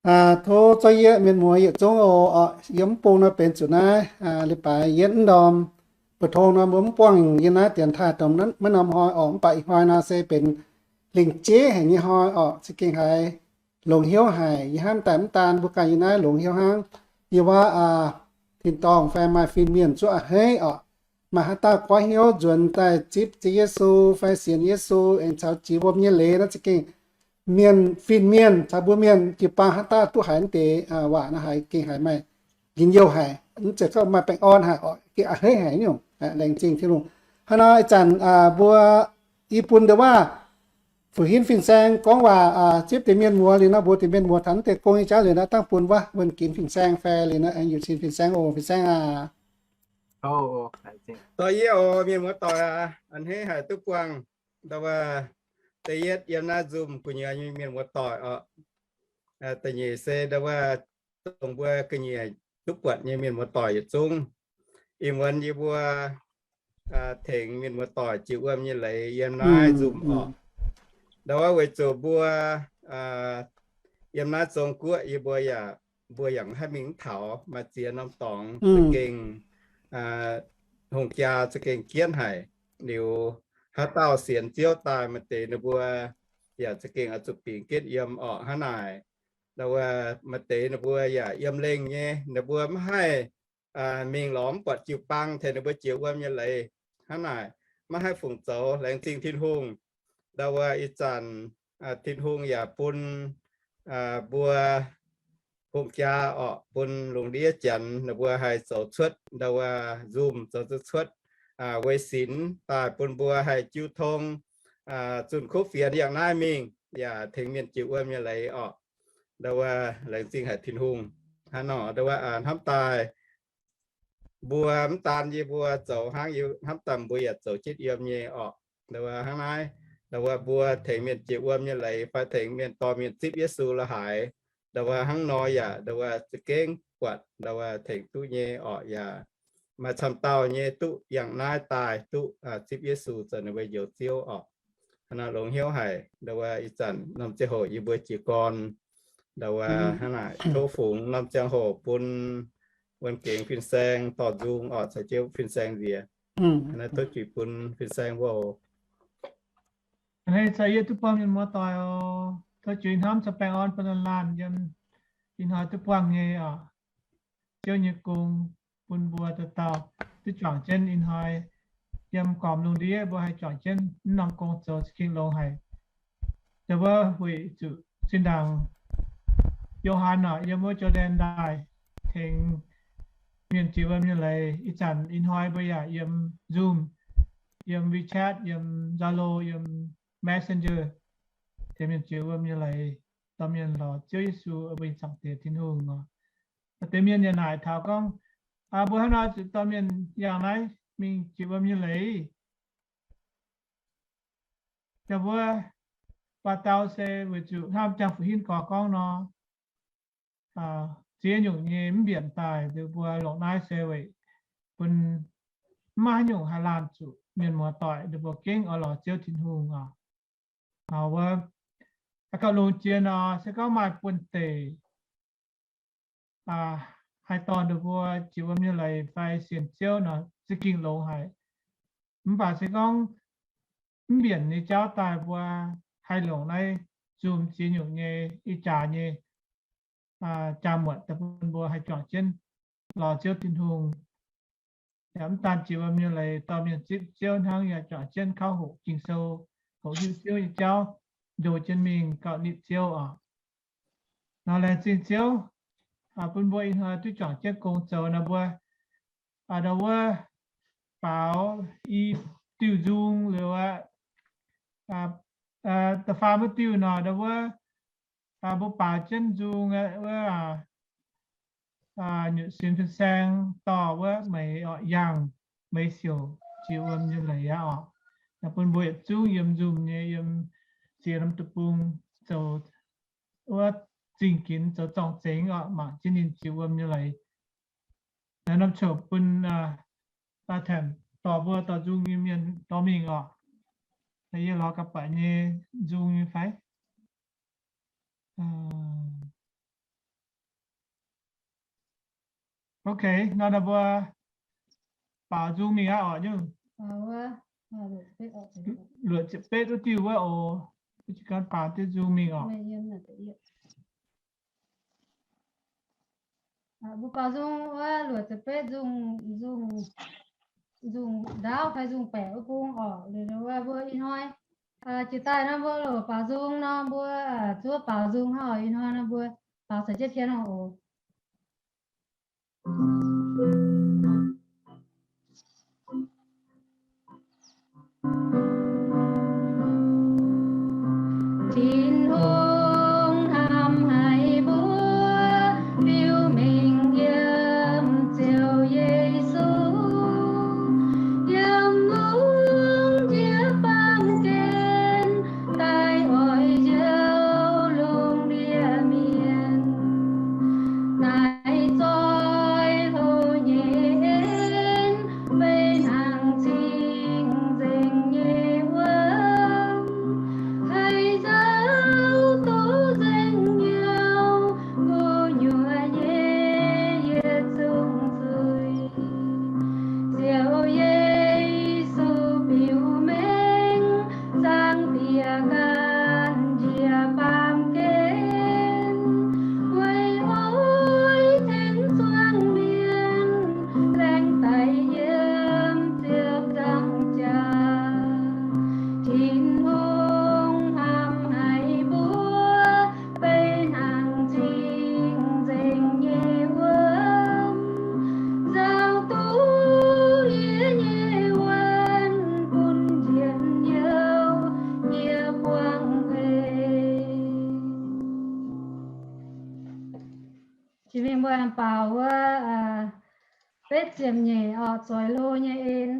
Tov zorqv yie mienh muoz yietc zungv oc, yiem mv bung nor benx zuqc naaiv leiz-baaix yietv mv ndorm, mbu'tong nor mbuo mv buangh yie naaiv dienx taaih domh maiv norm hnoi oc. Mv baac ih hnoi nor se benx lingc jeiv haic nyei hnoi oc. Za'gengh haiz longx hnyouv haic. Yie hnamv daaih mv daan mbuo ganh yie naaiv longx hnyouv hnangv. Yie wuov tin-dorngh fai maaih fin-mienh zuoqv a'hneiv oc, maaih haaix dauh goiv hnyouv nzuonx daaih zipv Ziouv Yesu fai sienx Yesu aengx caux jiex wuom nyei leiz nor, za'gengh mienh, fin-mienh caux mbuo mienh jiu-baang haaix dauh duqv haiz naaiv deix waac nor, haiz gengh haiz maaih njien-youh haic, mv zeiz gorngv maaih baengh orn haic oc, gengh a'hneiv haic nyungc. Laengz zingh Tin-Hungh. Hnangv nor ih zanc mbuo, yie bun ndau wuov Fu Hinv fin-saeng gorngv waac zipv deix mienh muoz liuz nor, mbuox deix mienh muoz taux naaiv deix gong nyei jauv liuz nor, dangh bun wuov Wuonh Ginx fin-saeng fai liuz nor, Yietc Sin fin-saeng oc, fin-saeng aac. Dorh yie oc, mienh muoz-doic aac, a'hneiv haic duqv buangh ndau wuov da'yietv yiem naaiv Zoom gu'nyuoz nyei mienh muoz-doic oc. Da'nyeic se ndau wuov dongh mbuo ga'nyiec duqv buatc nyei mienh muoz-doic yietc zungv. Ih muonz yie mbuo tengx mienh muoz-doic jiex wuom nyei leiz yiem naaiv Zoom oc. Ndau wuov weic zuqc mbuo yiem naaiv Zong-Guoqv yie mbuo yaac, mbuo yaac maiv haih mingh mv taux, maaih ziex norm dorngx za'gengh hungh jaa za'gengh jienv haic. Liuz haaix dauh sienx Ziouv daaih maaih deix ninh mbuo yaac za'gengh oix zuqc bingx jienv yiem orqc hnangv naaic. Ndau wuov maaih deix ninh mbuo yaac yiem lengh nyei, ninh mbuo maiv haih mingh lorz mv buatc jiu-baang tengx ninh mbuo jiex wuom nyei leiz hnangv naaic, maiv haih fungc zoux. Laengz zingh Tin-Hungh, ndau wuov ih zanc Tin-Hungh yaac bun mbuo hungh jaa orqc, bun lungh ndiev janx ninh mbuo haih zoux cuotv ndau wuov Zoom, zoux cuotv wei sinx daaih bun mbuo haih jiu tong zunh kuv fienx yangh naaiv mingh yaac tengx mienh jiex wuom nyei leiz orqc. Ndau wuov laengz zingh haic Tin-Hungh. Hnangv nor ndau wuov hnamv daaih mbuo mv daan yie mbuo zoux hnangv, yie hnamv daaih mbuo yaac zoux jienv yiem nyei orqc. Ndau wuov hnangv naaiv, ndau wuov mbuo tengx mienh jiex wuom nyei leiz fai tengx mienh dorh mienh zipv Yesu la'haaix, ndau wuov hnangv nor yaac ndau wuov za'gengh buatc ndau wuov tengx duqv nyei orqc. Yaac maaih camv dauh nyei duqv yangh naaiv daaih duqv zipv Yesu zoux ninh mbuo Njoux Ziouv orqc. Hnangv naaiv longx hnyouv haic. Ndau wuov ih zanc norm ziangh hoc yie mbuo jiez gorn, ndau wuov hnangv naaic tov fungx norm ziangh hoc bun Wuonh Gengx fin-saeng dorh nzung orqc, caux jienv fin-saeng nziex. Hnangv naaiv tov juix bun fin-saeng mbuo. Hnangv naaiv caux yie duqv buangh mienh muoz-doic oc. Tov juix hnamv caux baengh orn bun laanh laanh yiem ih hnoi duqv buangh nyei oc. Ziouv nyei gong bun mbuo dauh dauh duqv juangc jienv ih hnoi yiem gormx lungh ndiev mbuo haih juangc jienv mv norm gong zoux za'gengh longx haic. Ndau wuov weic zuqc zinh ndaangc Yo^han orqc, yiem wuov Jordan ndaaih tengx mienh jiex wuom nyei leiz. Ih zanc ih hnoi mbuo yaac yiem Zoom, yiem WeChat, yiem Zalo, yiem Messenger, tengx mienh jiex wuom nyei leiz, dorh mienh lorz Ziouv Yesu, mbuo nyei Zaangc Diex Tin-Hungh oc. Deix mienh yaac naaic taux gorngv, mbuo hnangv nor zuqc dorh mienh yangh naaiv mingh jiex wuom nyei leiz. Yaac mbuo baac dau se weic zuqc hnamv jangx Fu Hinv gorx gorngv nor, ziex nyungc nyei mv mbienc daaih, ninh mbuo longc naaiv se weic bun mv maaih haaix nyungc haih laanh zuqc mienh muoz-doic ninh mbuo gengh oix lorz Ziouv Tin-Hungh oc. Wuov, gauh longx jiex nor, se gorngv maaih buonv-deic haih dorh ninh mbuo jiex wuom nyei leiz fai sienx Ziouv nor, za'gengh longx haic. Mv baac se gorngv mv mbienc nyei jauv daaih mbuo haih longc naaiv Zoom ziex nyungc nyei ih jaax nyei jaa-muotc daaih bun mbuo haih juangc jienv lorz Ziouv Tin-Hungh. Yaac mv daan jiex wuom nyei leiz dorh mienh zipv Ziouv hnangv, yaac juangc jienv kauv hoqc Ging-Sou, hoqc hiuv Ziouv nyei jauv, njoux jienv mingh gauh nitv Ziouv oc. Nor laengz zingh Ziouv bun mbuo ih hnoi duqv juangc jienv gong zoux nor mbuo, ndau wuov baaux i diuh nzung liuz aqv, da'faam wuov diuh nor ndau wuov mbuo baaux jienv nzung wuov, nyutc sin fin-saeng dorh wuov meix orqc, yangh meix siouc jiex wuom nyei leiz aqv oc. Bun mbuo yietc zungv yiem Zoom nyei, yiem ziex norm deic-bung zoux wuov zingh ginx zoux zorng-zengx orqc, mangc jienv ninh jiex wuom nyei leiz. Naaiv norm coc bun Daaih dorh mbuo dorh nzung nyei mienh dorh mingh oc. Yie lorz ga'baic nyei nzung nyei fai? Ok, nor naaiv mbuo baaux nzung mingh aqv oc nyungc. Luoqc ziepc betv wuov diuh wuov oc. Mbuo jiez gorn baaux diuh nzung mingh oc. Mbuo baaux nzung wuov luoqc ziepc betv nzung, nzung ndaauv fai nzung baeqc wuov bung oc. Liuz wuov mbuo ih hnoi jiex daaih nor mbuo loc baaux nzung nor mbuo zuov baaux nzung hnangv oc. Ih hnoi nor mbuo baaux caux jienv pien oc. Tin-Hungh hnamv haic mbuo, biux mengh yiem Ziouv Yesu, yiem lungh ndiev baamh gen, daaih oix njoux lungh ndiev mienh. Daaih zoih hlo nyei en, beiv hnangv cing-nzengc nyei wuom, haih nzauh duqv nzengc nyouh gu'nyuoz nyei yietc zungv zuiz. Ziouv Yesu biux mengh, zaangc Diex ganh njiec baamh gen, weic oix tengx zuangx mienh laengz daic yiem ziepc nzaangc jaax. Tin-Hungh hnamv haic mbuo, beiv hnangv cing-nzengc nyei wuom, nzauh duqv yie nyei wuonh bun njien-youh yie buangh heix. Jiex mingh mbuo aengx baaux wuov betv ziepc nyeic oc, zoih hlo nyei en.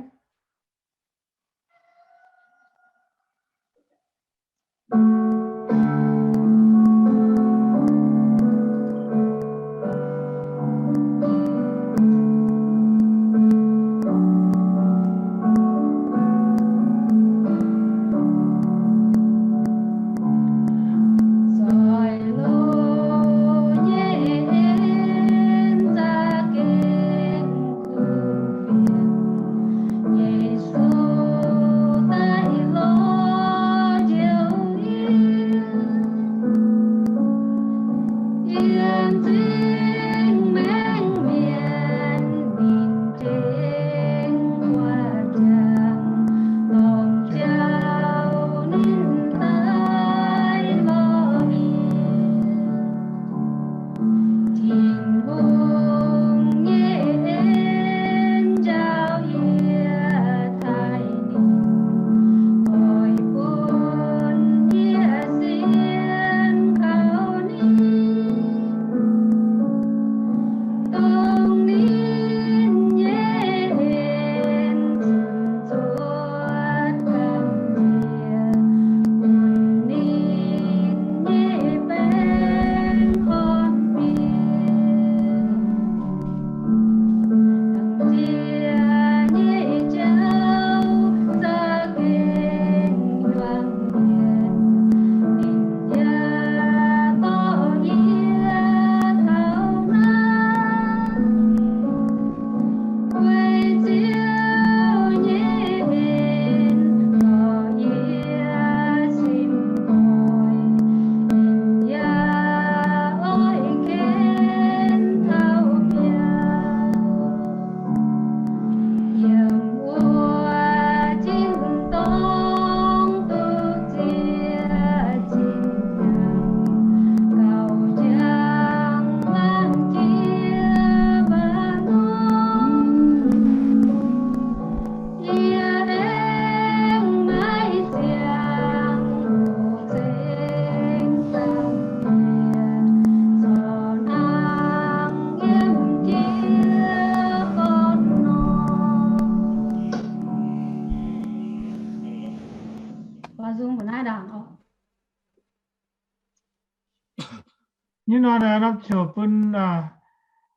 Nyei nor naaiv nor ziouc bun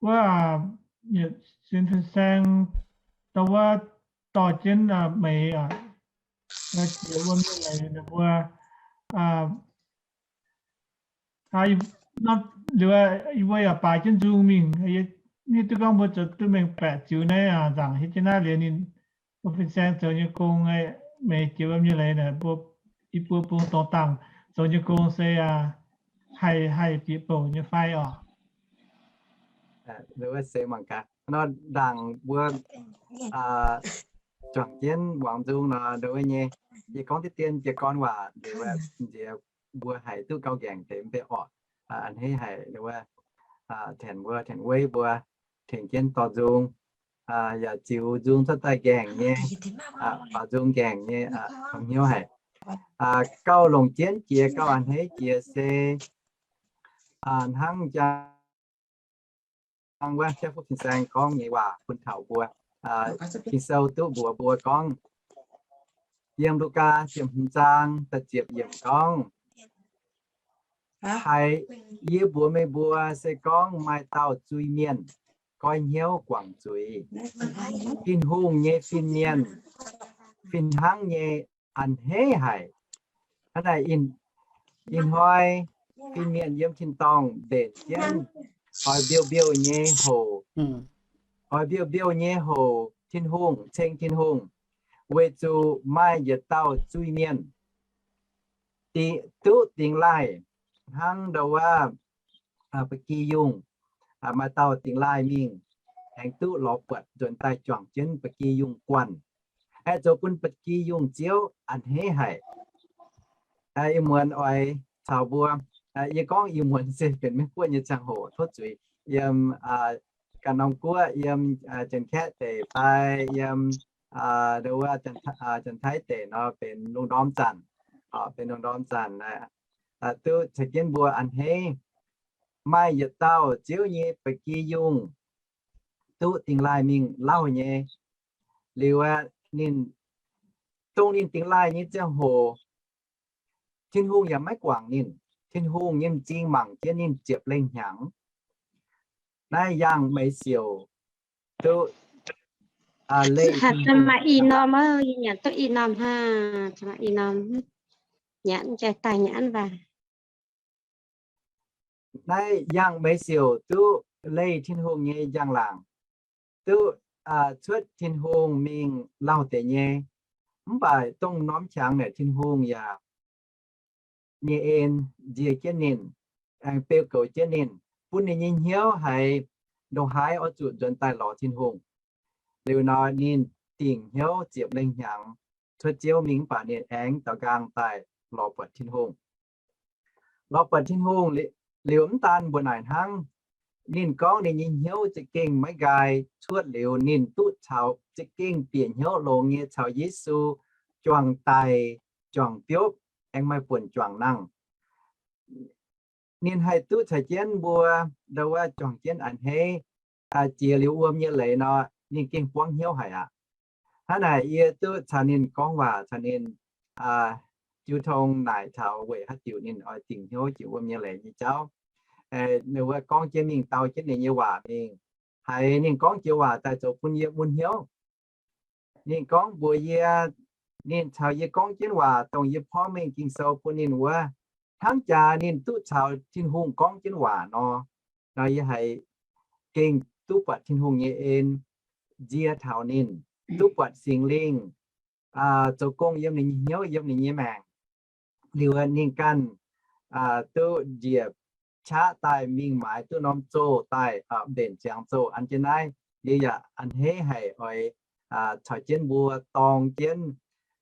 wuov yietc sin fin-saeng dongh wuov dorh jienv meix jiex wuom nyei leiz ninh mbuo, liuz yie mbuo yaac baaix jienv nzung mingh. Mv hiuv duqv gorngv mbuo zoux duqv mengh baeqc ziux naaiv nzangc hietv jienv naaiv liuz ninh, mbuo fin-saeng zoux nyei gong, meih jiex wuom nyei leiz naaic, mbuo, yie mbuo bung dongh dangh zoux nyei gong se haih, haih bieqc bouc nyei fai oc? Nor ndaangc mbuo juangc jienv muangx nzung nor, nduov nyei, yie gorngv diqv dien jiez gorn waac nziex mbuo haiz duqv gauh nqaengc deix mv bei orqc. A'hneiv haic, nduov, Tengx mbuo, Tengx Weiv mbuo tengx jienv dorh nzung, yaac ziux nzung cuotv daaih nqaengc nyei, faaux nzung nqaengc nyei, hnyouv haic. Gauh longc jienv jiex, gauh a'hneiv jiex se hnangv jang wuov Jauv Fuqv Fin-Saeng gorngv nyei waac bun taux mbuo. Ging-Sou duqv mbuox mbuo gorngv, yiem Lugaa ziepc hmz zaang da'ziepc yiemc gorngv, Haiz yie mbuox meih mbuo, se gorngv maaih dauh zuiz mienh goiv hnyouv guangc zuiz, Tin-Hungh nyei fin-mienh fih hnangv nyei a'hneiv haic. Hnangv naaic, ih hnoi fin-mienh yiem tin-dorngh mbenc jienv oix mbiouh mbiouh nyei hoc, oix mbiouh mbiouh nyei hoc Tin-Hungh, ceng Tin-Hungh, weic zuqc maaih yietc dauh zuiz-mienh duqv dingx laaih hnangv ndau wuov ba'gi yungh. Maaih dauh dingx laaih mingh, aengx duqv lorz buatc nzuonx daaih juangc jienv ba'gi yungh guanh, aengx zoux bun ba'gi yungh ziouv a'hneiv haic. Ih muonz oix caux mbuo, yie gorngv ih muonz se benx Meiv Guoqv nyei ziangh hoc, tov zuiz, yiem ganh norm guoqv, yiem Janx-Kaeqv deic fai yiem ndau wuov Janx-Taiv deic nor, benx lungh ndorm zanc, benx lungh ndorm zanc, duqv caux jienv mbuo a'hneiv. Maaih yietc dauh ziouv nyei ba'gi yungh duqv dingx laaih mingh lauh nyei. Liuz aeqv, ninh, dongh ninh dingx laaih nyei ziangh hoc, Tin-Hungh yaac maiv guangc ninh. Tin-Hungh nyei m'zing mangc jienv ninh ziepc lengh hnyangx. Naaiv yangh meix siouc duqv leih maaih i norm, yie nyanc duqv i norm hnangv, maaih i norm, nyanc jai daaih nyanc waac. Naaiv yangh meix siouc duqv leih Tin-Hungh nyei njang-laangc, duqv cuotv Tin-Hungh mingh lauh deix nyei. Mv baac dongh norm qangx naaic Tin-Hungh yaac nyei en nzie jienv ninh, aengx beu goux jienv ninh, bun ninh nyei hnyouv haiz ndongc haaix oix zuqc nzuonx daaih lorz Tin-Hungh. Liuz nor ninh dingc hnyouv ziepc lengh hnyangx cuotv Ziouv mingh mv baac ninh aengx daaux nqaang daaih lorz buatc Tin-Hungh. Lorz buatc Tin-Hungh liuz mv daan mbuo naaic hnangv, ninh gorngv ninh nyei hnyouv za'gengh maiv nqaai cuotv liuz ninh duqv caux, za'gengh bieqc hnyouv longx nyei caux Yesu juangc daic, juangc biopv, aengx maaih buonc juangc nangh. Ninh haih duqv caux jienv mbuo ndau wuov juangc jienv a'hneiv, jiex liuz wuom nyei leiz nor, ninh gengh buangv hnyouv haic aqv. Hnangv naaic yie duqv caux ninh gorngv waac, caux ninh jiu tong naaic taux weic haaix diuc ninh oix dingc hnyouv jiex wuom nyei leiz nyei jauv. Ninh wuov gorngv jienv mingh dau jienv ninh nyei waac mingh. Haiz ninh gorngv jiex waac daaih zoux bun yie mun hnyouv. Ninh gorngv mbuox yie, ninh caux yie gorngv jienv waac dongh yie porv mengh Ging-Sou bun ninh wuov, hnangv jaax ninh duqv caux Tin-Hungh gorngv jienv waac nor, nor yie haiz gengh duqv buatc Tin-Hungh nyei en nzie taux ninh, duqv buatc Singx Lingh zoux gong yiem ninh nyei hnyouv, yiem ninh nyei maengc. Liuz ninh ganh duqv njiec qaqv daaih mingh maaiz duqv norm zoh daaih, mbenc ziangx zoh an jienv naaiv. Yie yaac a'hneiv haic oix caux jienv mbuo dorng jienv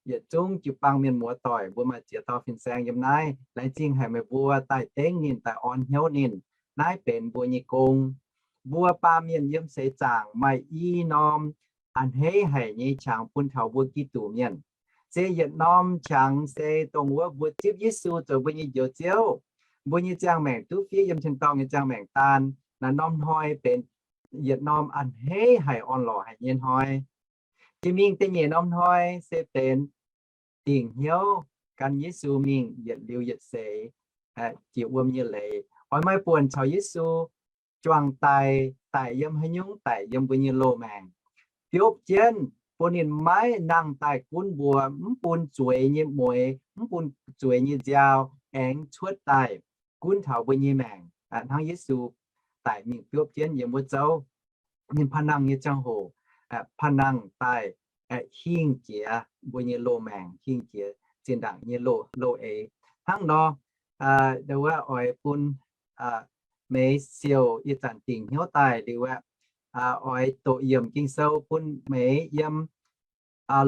yietc zungv jiu-baang mienh muoz-doic, mbuo maaih ziex dauh fin-saeng yiem naaiv. Laengz zingh haic meih mbuo daaih dengv ninh, daaih orn hnyouv ninh. Naaiv benx mbuo nyei gong. Mbuo baamh mienh yiem seix zaangc maaih i norm a'hneiv haic nyei qangx bun taux mbuo Giduc mienh. Se yietc norm qangx se dongh wuov mbuo zipv Yesu zoux mbuo nyei Njoux Ziouv, mbuo nyei ziangh maengc duqv fiev yiem tin-dorngh nyei ziangh maengc daan. Naaiv norm hnoi benx yietc norm a'hneiv haic orn-lorqc haic nyei hnoi. Jiex mingh da'nyeic norm hnoi se benx dingc hnyouv gan Yesu mingh yietc liuz yietc seix jiex wuom nyei leiz. Oix maaih buonc caux Yesu juangc daic, daic yiem haaix nyungc, daic yiem mbuo nyei loz-maengc, biopv jienv bun ninh maiv nangh daaih gunv mbuo, mv bun zueiz nyei mueix, mv bun zueiz nyei nziaaux aengx cuotv daaih gunv taux mbuo nyei maengc, hnangv Yesu daic mingh biopv jienv yiem wuov zouv. ninh panh nangh nyei ziangh hoc, panh nangh daaih hingh jiex mbuo nyei loz-maengc, hingh jiex zinh ndaangc nyei loz-eix. Hnangv nor, ndau wuov oix bun meih siouc ih zanc dingc hnyouv daaih liuz aeqv, oix doqc yiemc Ging-Sou bun meih yiem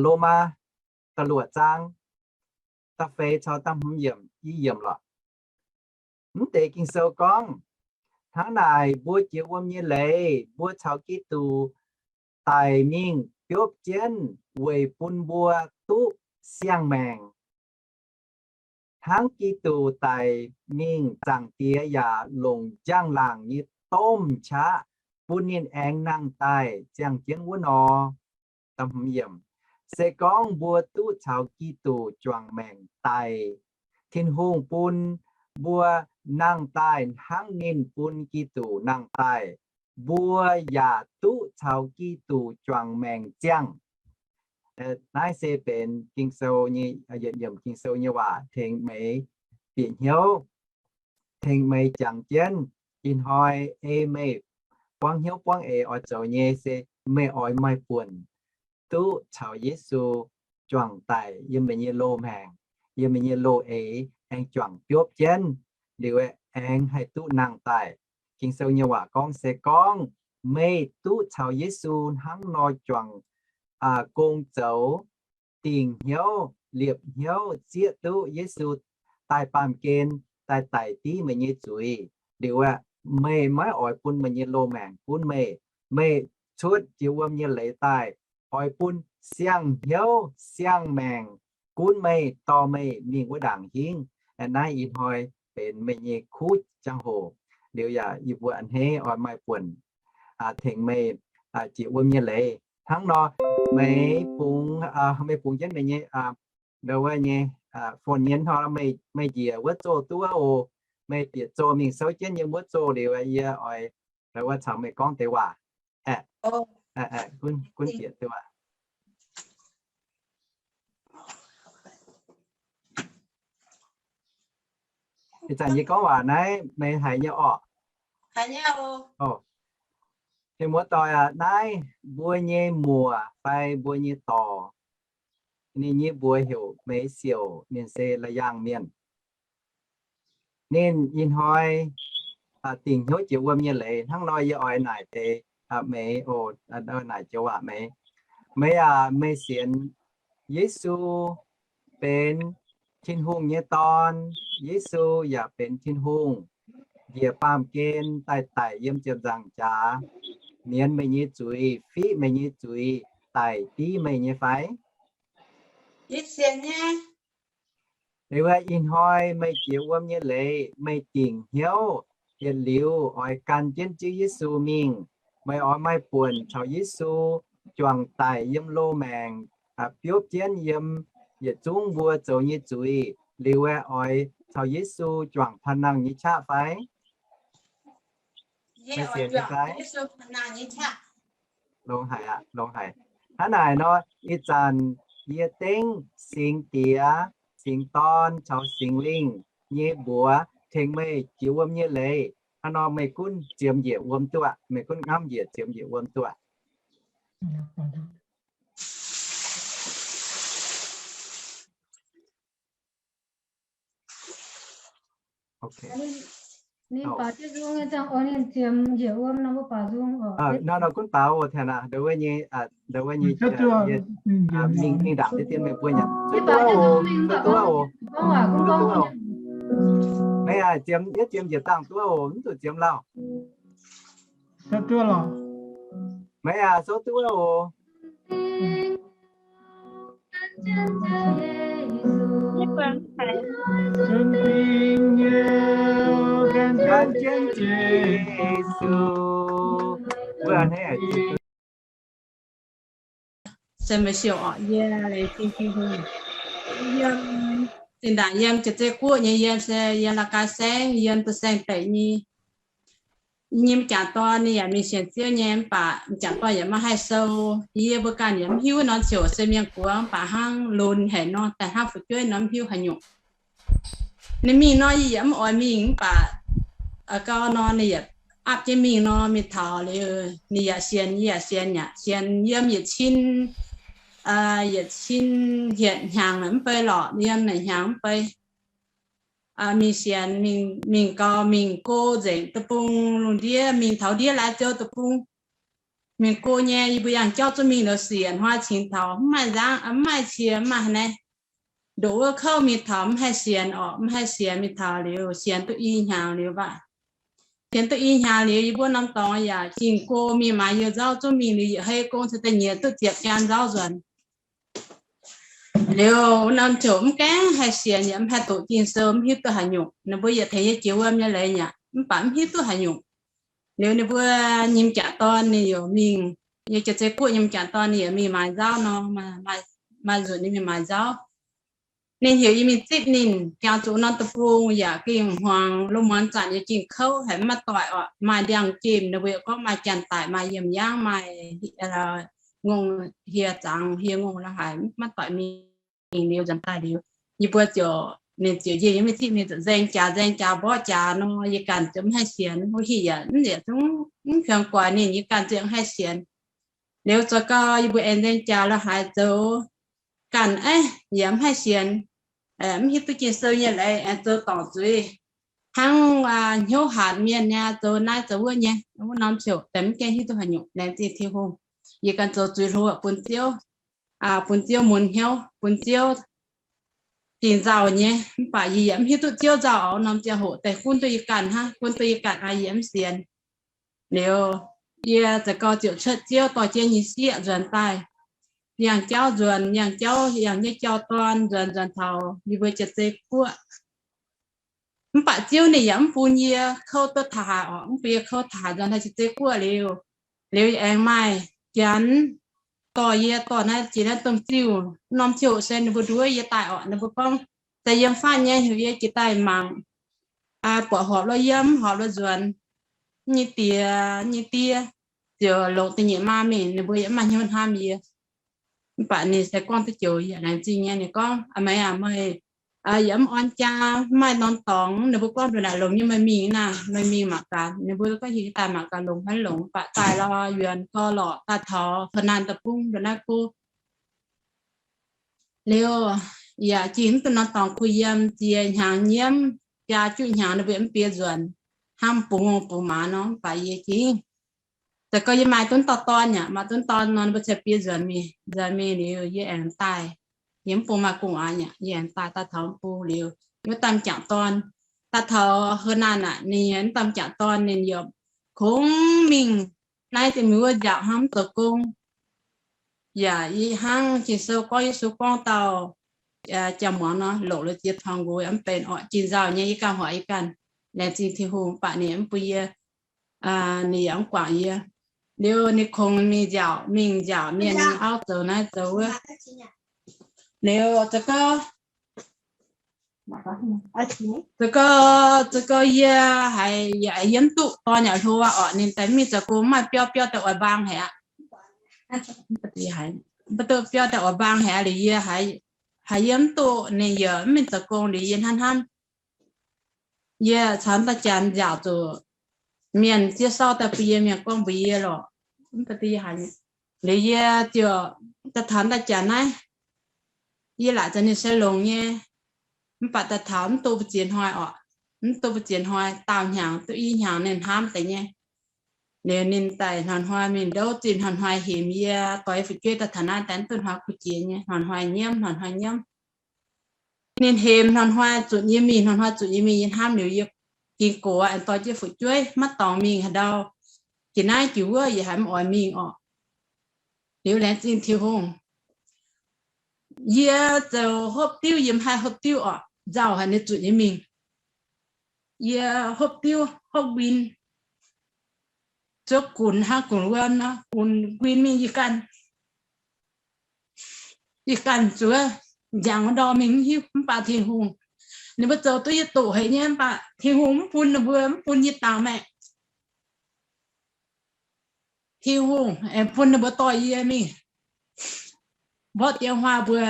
Lomaa da'luoqc zaang da'feix caux da'hmz yiemc, i yiemc lorqc. Mv deix Ging-Sou gorngv, hnangv naaic mbuo jiex wuom nyei leiz, mbuo caux Giduc daic mingh biopv jienv weic bun mbuo duqv siang-maengc. Hnangv Giduc daic mingh, Zaangc Diex yaac longc njang-laangc nyei domh qaqv bun ninh aengx nangh daaih ziangh jienv wuov nor, se gorngv mbuo duqv caux Giduc juangc maengc daic, Tin-Hungh bun mbuo nangh daaih hnangv ninh bun Giduc nangh daaih, mbuo yaac duqv caux Giduc juangc maengc ziangh. Naaiv se benx Ging-Sou nyei, yietc yiemc Ging-Sou nyei waac tengx meih bieqc hnyouv, tengx meih jangx jienv. Ih hnoi ei meih buangv hnyouv buangv eix oix zoux nyei se meih oix maaih buonc duqv caux Yesu juangc daic yiem meih nyei loz-maengc, yiem meih nyei loz-eix, aengx juangc biopv jienv liuz aengx haih duqv nangh daaih. Ging-Sou nyei waac gorngv se gorngv meih duqv caux Yesu hnangv nor juangc gong zoux, dingc hnyouv, liepc hnyouv zieqv duqv Yesu daaih baamh gen, daaih daic div meih nyei zuiz liuz aeqv, meih maiv oix bun meih nyei loz-maengc gunv meih. Meih cuotv jiex wuom nyei leiz daaih, oix bun siang-hnyouv siang-maengc gunv meih, dorh meih mingh wuov ndaangc hingv. Naaiv ih hnoi benx meih nyei kuv ziangh hoc. Liuz yaac yie mbuo a'hneiv oix maaih buonc tengx meih jiex wuom nyei leiz. Hnangv nor, meih bungx, meih bungx jienv meih nyei, ndau wuov nyei, phone nyei hnoi, meih njiec wuov zoh duqv wuov oc. Meih bieqc zoh mingh souv jienv yiem wuov zoh liuz, yie oix ndau wuov caux meih gorngv deix waac. Gunv bieqc duqv. Ih zanc yie gorngv waac naaiv meih haiz nyei orqc? Mienh muoz-doic aac, naaiv mbuo nyei muoc fai mbuo nyei dorc, ninh nyei mbuox heuc Meix Siouc, ninh se La'yaangh mienh. Ninh ih hnoi dingc hnyouv jiex wuom nyei leiz. Hnangv nor yie oix naaic deix, Meix oc, naaic joux waac Meix. Meix aac, meih sienx Yesu benx Tin-Hungh nyei Dorn, Yesu yaac benx Tin-Hungh njiec baamh gen daaih daic yiem ziepc nzaangc jaax, mienz meih nyei zuiz, fiqv meih nyei zuiz, daic div meih nyei fai? Liuz ih hnoi meih jiex wuom nyei leiz, meih dingc hnyouv yietc liuz oix gan jienv Ziouv Yesu mingh. Meih oix maaih buonc caux Yesu juangc daic yiem loz-maengc, biopv jienv yiem yietc zungv mbuo zoux nyei zuiz liuz, oix caux Yesu juangc paan nangh nyei qaqv fai? Longx haic aqv, longx haic. Hnangv naaic nor, ih zanc yie dengv Singx Diex, Singx Dorn caux Singx Lingh nyei mbuox tengx meih jiex wuom nyei leiz. Hnangv nor meih gunv ziemx njiec wuom duqv, meih gunv ngamv njiec ziemx njiec wuom duqv. Ninh baaux jienv nzung nyei ziangh oc, ninh ziemx njiec wuom nor mbuo baaux nzung oc. Nor nor gunv baaux oc, tengx aqv, ndau wuov nyei, ndau wuov nyei, mingh ndaangc deix dien meih mbuo nyanc. Mv baac duqv oc, duqv oc. Meih aac, ziemx, yie ziemx njiec dangh duqv oc, mv zuqc ziemx lauh. Meih aac, souv duqv oc. Se meih siouc orqc, yie laengz zingh Tin-Hungh. Yiem zinh ndaangc yiem Jiex Zei Guoqv nyei, yiem se yiem Laa Gaa Saengv, yiem Duqv Saeng Deic nyei. Yie nyei m'jangc dorn ninh yaac mingh sienx Ziouv nyei, mv baac m'jangc dorn yaac maiv haih sou. Yie mbuo ganh yaac mv hiuv norm ziouc se mienh guoqv, mv baac hnangv lunx haic nor, daaih hnangv fu'jueiv nor mv hiuv haaix nyungc. Ninh mingh nor yie yaac mv oix mingh, mv baac gau nor ninh yaac aapv jienv mingh nor, mingh taux liuz ninh yaac sienx, yie yaac sienx, yaac sienx yiem yietc cin, yietc cin hietc hnyangx mv bei lorqc, yiem naaic hnyangx mv bei. Mingh sienx, mingh gau, mingh go nzengc deic-bung lungh ndiev, mingh taux ndiev laaix ziouc deic-bung. Mingh go nyei, yie mbuo yangh jauv zuqc mingh liuz sienx hnoi cingx taux mv maaih nzangv, mv maaih cie, mv maaih haaix nyungc. Ndoqc wuov kouv mingh taux mv haih sienx orqc, mv haih sienx, mingh taux liuz sienx duqv i hnyangx liuz baac. Sienx duqv i hnyangx liuz, yie mbuo norm dorngx yaac ging go mingh maaiz youh nzauv, zuqc mingh liuz yietc hei gong cingx daaih nyiex duqv ziepc jaan nzauv nzuonx. Liuz norm ziouc mv gaengh haih sienx, yaac mv haih doqc Ging-Sou, mv hiuv duqv haaix nyungc. Ninh mbuo yietc tengx yie jiex wuom nyei leiz yaac mv baac mv hiuv duqv haaix nyungc. Liuz ninh mbuo nyei m'jangc dorn ninh yaac mingh, yie jiex zei guoqv nyei m'jangc dorn ninh yaac mingh maaiz nzauv nor, maaih nzunc ninh mingh maaiz nzauv. Ninh heuc yie mingh zipv ninh, jangx zuqc norm deic-bung yaac gengh hmuangx, lungh muonz zanc yaac gengh kouv haic, mv maaih doic orqc, maaih ndiangx-gemh, ninh mbuo yaac gorngv maaih janx-daic, maaih yiem yaangv, maaih ngongh hieh zangx hieh ngongh la'haic, mv maaih doic mingh. Liuz nzuonx daaih liuz, yie mbuo ziouc, ninh ziouc njien yie mingh zipv ninh ziouc nzaeng jaax, nzaeng jaax mborqv jaax nor, yie ganh ziouc mv haih sienx, wuov hih yaac mv ziouc zungv mv hiuang guaix ninh, yie ganh ziouc mv haih sienx. Liuz zoux gau yie mbuo aengx nzaeng jaax la'haic zoux ganh, eix, yaac mv haih sienx, mv hiuv duqv Ging-Sou nyei leiz, aengx zoux dorngc zuiz, hnangv hnyouv hatc mienh nyei, zoux naaiv zoux wuov nyei, wuov norm ziouc deix mv gaengh hiuv duqv haaix nyungc, laengz zingh Tin-Hungh. Yie ganh zoux zuiz hlo bun Ziouv, bun Ziouv mun hnyouv, bun Ziouv dingh nzauh nyei, mv baac yie yaac mv hiuv duqv Ziouv nzauh oc. Norm ziangh hoc deix gunv duqv yie ganh hnangv, gunv duqv yie ganh aqv, yie mv sienx. Liuz yie za'gengh ziouc cuotv Ziouv dorh jienv nyei sieqv nzuonx daaih, yangh jauv nzuonx, yangh jauv yangh nyei jauv-dorn nzuonx, nzuonx taux yie mbuo jiex zei guoqv. Mv baac Ziouv ninh yaac mv bun yie kouv duqv taux haaix oc, mv bun yie kouv taux haaix nzuonx daaih jiex zei guoqv liuz. Liuz aengx maaih janx dorh yie dorh naaiv jiex naaiv domh ziuh, norm ziouc se ninh mbuo nduov yie daaih oc. Ninh mbuo gorngv, daaih yiem fatv nyei heuc yie jiex daaih mangc, buatc horpc lo yiem, horpc lo nzuonx, nyei die, nyei die ziouc longc da'nyeic maa mingh, ninh mbuo yaac mv maaih hnyouv hnamv yie. Mv baac ninh se gorngv duqv joux yaac laengz zingh nyei. Ninh gorngv, Aa, meih aac, meih yaac mv orn jaa, mv maaih norm dorngx. Ninh mbuo gorngv ndongc naaic longx nyei, meih mingh naaic, meih mingh mangc gaax. Ninh mbuo gorngv hiuv daaih mangc gaax longx maiv longx, mv baac daaih lorz yuonx gau lorqc, daaih taux Faa^naa^an deic-bung ndongc naaiv gu. Liuz yaac jingh mv duqv norm dorngx kuh yiem, ziex hnyangx nyiemv, jaa juqv hnyangx ninh mbuo yaac mv bieqc nzuonx, hnangv bungx ngongh bungx maaz nor, mv baac yie jingh. Za'gengh yie maaih duqv dauh dorn yaac, maaih duqv dorn nor, ninh mbuo cingx bieqc nzuonx mingh, nzuonx mingh liuz yie aengx daaih. Yie mv bung maaih gu'nguaaz yaac, yie aengx daaih, daaih taux mv bung liuz, yie wuov dauh m'jangc dorn daaih taux Faa^naa^an aqv. Ninh wuov dauh m'jangc dorn ninh yaac kungx mingh naaiv deix mienh wuov nziaauc hnangv mv zoux gong. Yaac hnangv Ging-Sou gorngv, Yesu gorngv dauh jaa-muangz nor, longc la'ziex tongx nqox yaac mv benx orqc, jiex nzauh nyei. Yie ganh hoic yie ganh, laengz zingh Tin-Hungh, mv baac ninh yaac mv bun yie, ninh yaac mv guangc yie. Liuz ninh kungx mingh nziaauc, mingh nziaauc mienh nyei auv zoux naaiv zoux wuov. Liuz za'gengh, za'gengh, za'gengh yie haiz yie mv duqv dorn yaac hlo orqc, ninh daaih mingh zoux gong maaih biauv biauv daaih oix mbaang haic aqv. Mv duqv biauv daaih oix mbaang haic aqv. Liuz yie haiz yie mv duqv, ninh yaac mv mingh zoux gong liuz yie hnamv hnamv, yie caux dauh janx nziaauc zuqc mienh ziex sauv daaih bun yie, mienh gorngv mbuox yie lorqc. Liuz yie ziouc daaih taux dauh janx naaiv, yie laaic zanc ninh se longx nyei, mv baac daaih taux mv duqv mbu'ziex hnoi orqc, mv duqv mbu'ziex hnoi, daauh hnyangx duqv i hnyangx ninh hnamv deix nyei. Liuz ninh daaih hnoi-hnoi mingh ndouv zinh, hnoi-hnoi hemx yie, dorh yie fu'jueiv daaih taux naaiv daaih mv duqv hnoi kuh jiex nyei, hnoi-hnoi nyiemv, hnoi-hnoi nyiemv. Ninh hemx hnoi-hnoi zunc yie mingh, hnoi-hnoi zunc yie mingh. Yie hnamv liuz yie gengh gox aengx dorh jienv fu'jueiv maiv dorngx mingh haaix ndau. Jiex naaiv jiex wuov yie haiz mv oix mingh orqc. Liuz laengz zingh Tin-Hungh, yie zoux hopv diuv, yie mv haih hopv diuv orqc, nzauh haic ninh zunc yie mingh. Yie hopv diuv hopv nquin, zuov gunx hnangv gunx wuom nor, gunx nquin mingh yie ganh, yie ganh zuov, njangc wuov ndorm mingh mv hiuv. Mv baac Tin-Hungh, ninh mbuo zoux duqv yie doqc haic nyei, mv baac Tin-Hungh mv bun ninh mbuo, mv bun yie dangx maengc. Tin-Hungh aengx bun ninh mbuo dorh yie mingh, mborqv diex huaang mbuo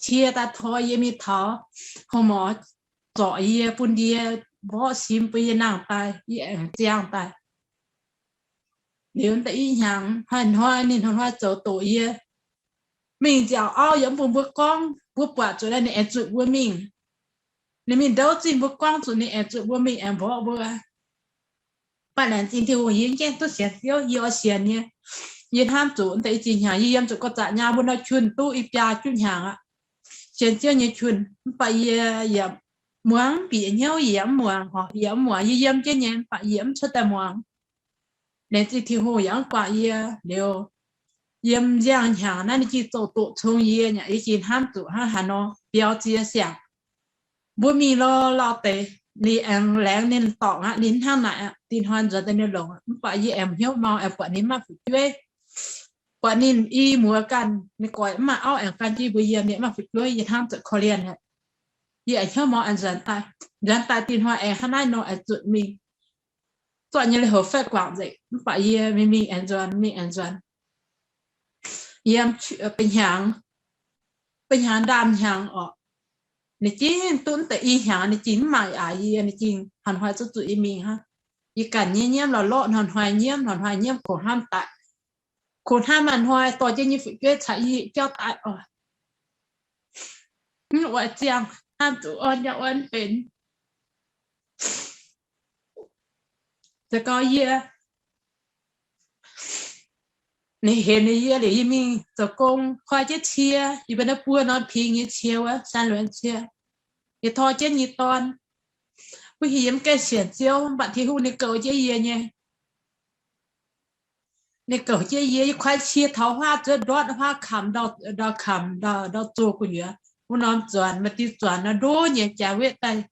cie daaih tov yie mingh taux, houv morz zorc yie, bun yie mborqv sim bun yie nangh daaih, yie aengx ziangh daaih. Liuz da'yietv hnyangx hnoi-hnoi ninh hnoi-hnoi zoux doqc yie. Mingh nziaauc auv yaac mv bun mbuo gorngv, mbuo buatc zuqc ninh aengx zuqc mbuo mingh. Ninh mingh ndouv zinh mbuo gorngv zuqc ninh aengx zuqc mbuo mingh aengx mborqv mbuo. Mv baac laengz zingh Tin-Hungh yie mv gaengh duqv sienx Ziouv, yie oix sienx nyei. Yie hnamv zuqc da'yietv zinh hnyangx yie yiem zuqc gorx-zaqc nyaah mbuo nor qun duqv i biaa juqv hnyangx aqv. Sienx Ziouv nyei qun, mv baac yie yaac muangx mv bieqc hnyouv, yie yaac mv muangx, yie yaac mv muangx, yie yiem jienv nyei, mv baac yie mv cuotv daaih muangx. Laengz zingh Tin-Hungh yaac mv guangc yie. Liuz yiem nziangh hnyangx naaiv ninh gengh zoux doqc cong yie, yie gengh hnamv zuqc hnangv haaix nor biaux ziex siangx. Mbuo mingh lorz lauh deix, ninh aengx laengz ninh dorngc aqv, ninh hnangv naaic aqv, dinh hnoi nzuonx daaih ninh longx aqv. Mv baac yie aengx hnyouv mau, aengx buatc ninh maaih fu'jueiv, buatc ninh i muoz ganh, ninh goix mv maaih auv aengx gan jienv mbuo yiem, ninh maaih fu'jueiv, yie hnamv zuqc korv-lienh aqv. Yie aengx hnyouv mau aengx nzuonx daaih, nzuonx daaih dinh hnoi aengx hnangv naaiv nor aengx zuqc mingh. Zorqv nyei lui-houx faix guangc nzengc, mv baac yie mingh mingh aengx nzuonx, mingh aengx nzuonx. Yiem ba'hnyangx, ba'hnyangx ndaamv-hnyangx orqc, ninh gengh duqv da'yietv hnyangx ninh gengh mv maaih aax yie, ninh gengh hnoi-hnoi zuqc zuqc yie mingh hnangv. Yie ganh nyiemv nyiemv lorqc lorqc, hnoi-hnoi nyiemv, hnoi-hnoi nyiemv, kungx hnamv daaih, kungx hnamv maaih hnoi dorh jienv nyei fu'jueiv caux yie jauv daaih oc. Mv oix ziangh, hnamv zuqc orn yaac orn benx. Za'gengh yie, ninh hemx ninh yie liuz, yie mingh zoux gong koi jienv cie, yie mbuo naaiv buo norm pingx nyei cie wuov, san luonx cie, yie tor jienv nyei dorn. Wuov hingh yie mv gaengh sienx Ziouv, mv baac Tin-Hungh ninh goux jienv yie nyei. Ninh goux jienv yie, yie koi cie taux huaav zuov ndortv huaav kamx ndau, kamx ndau zoh gu'nyuoz. Wuov norm zuonx maaih diuh zuonx nor ndo nyei, jaax wetv daaih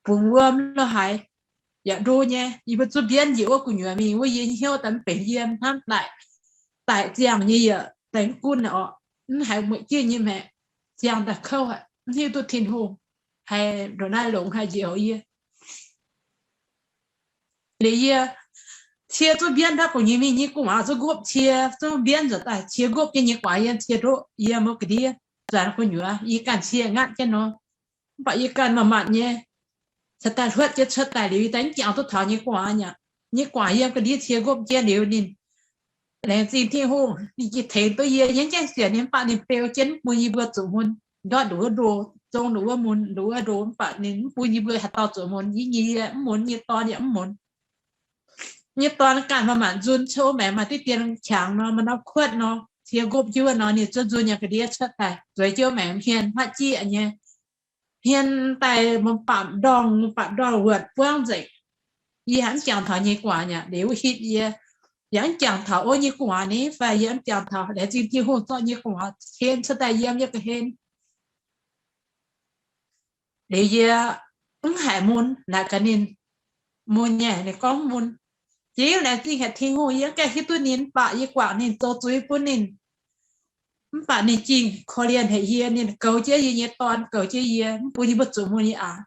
bungx wuom lo haaix yaac ndo nyei. Yie mbuo zuqc mbienv njiec wuov gu'nyuoz mingh, wuov yie hnyouv daaih mv benx yiem hnamv daic, daic ziangh nyei yaac daic mv gunv orqc, mv haiz mueic jienv nyei maengc, ziangh daaih kouv, mv hiuv duqv Tin-Hungh haih ndongc naaiv longx haih njoux yie. Liuz yie cie zuqc mbienv ndortv gu'nyuoz mingh, nyei gu'nguaaz zuqc nqopv cie, zuqc mbienv nzuonx daaih cie nqopv jienv nyei gu'nguaaz yiem cie ndoqv yiem wuov ga'ndiev, zuonx gu'nyuoz yie ganh cie ngatv jienv nor. Mv baac yie ganh manc-manc nyei, cingx daaih hluotv jienv cuotv daaih liuz, yie daaih mv jangx duqv taux nyei gu'nguaaz aqv. Nyei gu'nguaaz yiem ga'ndiev cie nqopv jienv liuz ninh laengz zingh Tin-Hungh, ninh gengh tengx duqv yie, yie mv gaengh sienx, ninh mv baac ninh beu jienv mv bun yie mbuo zuqc mun, ndortv nduqc wuov ndo, zong nduqc wuov mun, nduqc wuov ndo, mv baac ninh mv bun yie mbuo haaix dauh zuqc mun. Yie nyei yie mv mun, nyei dorn yaac mv mun. Nyei dorn ganh manc-manc nzun, cou maengx maaih diqv dien qangx nor, maaih norm kuotv nor, cie nqopv jienv wuov nor, ninh zuov nzun nyei ga'ndiev cuotv daaih, zueiz jienv maengx hmien hmatv jieqv nyei. Hmien daaih mun bamc ndorngh, mun bamc ndorngh wuotc buangv nzengc. Yie haiz mv jangx taux nyei gu'nguaaz aqv. Liuz wuov hitv yie yaac mv jangx taux wuov nyei gu'nguaaz ni fai yie mv jangx taux, laengz zingh Tin-Hungh zorqv nyei gu'nguaaz hlen cuotv daaih yiem yie ga'hlen. Liuz yie mv haiz mun, naaic gaax ninh, mun nyei, ninh gorngv mv mun. Jiex laengz zingh haic Tin-Hungh, yie mv gaengh hiuv duqv ninh, mv baac yie guangc ninh, zoux zuiz bun ninh. Mv baac ninh gengh korv-lienh haic yie, ninh goux jienv yie nyei dorn, goux jienv yie, mv bun yie mbuo zuqc mun nyei aqv.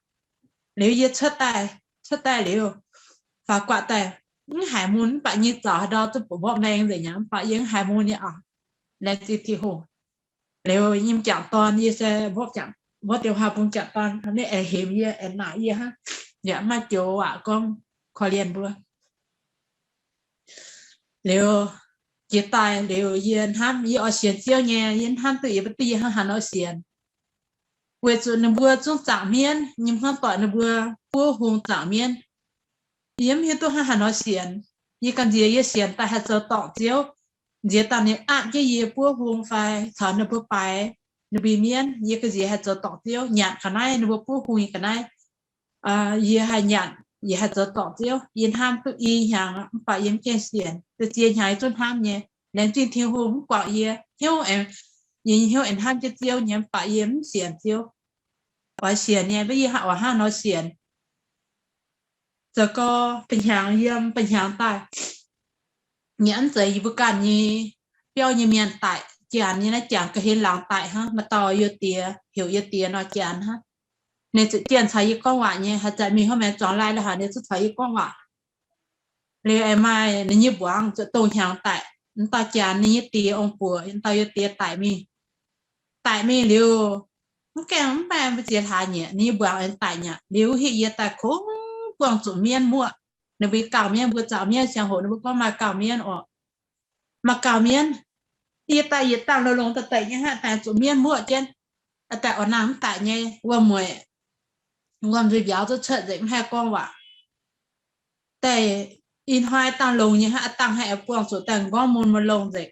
Liuz yie cuotv daaih, cuotv daaih liuz, faaux guaatc daaih, mv haiz mun, mv baac nyei zaux haaix ndau zuqc mborqv maeng nzengc nyei, mv baac yie mv haiz mun nyei aqv. Laengz zingh Tin-Hungh. Liuz yie m'jangc dorn, yie se mborqv, mborqv dien huaang bun m'jangc dorn, ninh aengx hemx yie, aengx naaic yie hnangv, yaac mv maaih joux waac gorngv korv-lienh mbuo. Liuz jiex daaih liuz yie hnamv yie oix sienx Ziouv nyei, yie hnamv duqv yie mbuo duqv yie hnangv haaix nor sienx. Weic zuqc ninh mbuo zungv zaangc mienv, yie hnamv doic ninh mbuo buov hung zaangc mienv. Yie mv hiuv duqv hnangv haaix nor sienx. Yie ganh nziex yie sienx daaih haih zoux dorngc Ziouv. Nziex daaih ninh aapv jienv yie buov hung fai caux ninh mbuo baaix ninh mbuo mienv, yie ganh nziex haih zoux dorngc Ziouv. Nyanc ga'naaiv ninh mbuo buov hung nyei ga'naaiv, yie haih nyanc, yie haih zoux dorngc Ziouv. Yie hnamv duqv i hnyangx mv baac yie mv gaengh sienx. Ziex hnyangx yie zungv hnamv nyei. Laengz zingh Tin-Hungh mv guangc yie hnyouv, yie nyei hnyouv aengx hnamv jienv Ziouv nyei, mv baac yie mv sienx Ziouv. Oix sienx nyei, mv baac yie oix hnangv nor sienx. Zoux gau, ba'hnyangx yiem ba'hnyangx daaih, nyanc mv zeiz yie mbuo ganh nyei biauv nyei mienh daic, janx nyei naaiv janx ga'hlen laangz daic hnangv. Maaih dauh yie diex, heuc yie diex nor, janx hnangv. Ninh ziouc jienh caux yie gorngv waac nyei, haaix zanc mingh hnangv maengx zuangx lai la'haaix ninh zungv caux yie gorngv waac. Liuz aengx maaih ninh nyei mbuangz ziouc dongh hnyangx daic. M'dauh janx ninh nyei diex ong-buoc, m'dauh yie diex daic mingh. Daic mingh liuz, mv gaengh mv maaih mbu'ziex hlaax nyieqc, ninh nyei mbuangz aengx daic nyei. Liuz wuov hitv yie daaih kungx buangh zuqc mienv muoqv. Ninh mbuo gauh mienv, mbuo zaux mienv ziangh hoc ninh mbuo gorngv maaih gauh mienv orqc. Maaih gauh mienv. Yie daaih yietc dangh longx-longx daaih deix nyei hnangv, daaih zuqc mienv muoqv jienv. Daaih oix nangh mv daic nyei wuom-mueic, wuom-nzuih mbiauz zuqc cuotv nzengc, mv haih gorngv waac. Daaih ih hnoi dangh longx nyei hnangv, dangh haih buangh zuqc daaih m'nqorngv mun maiv longx nzengc.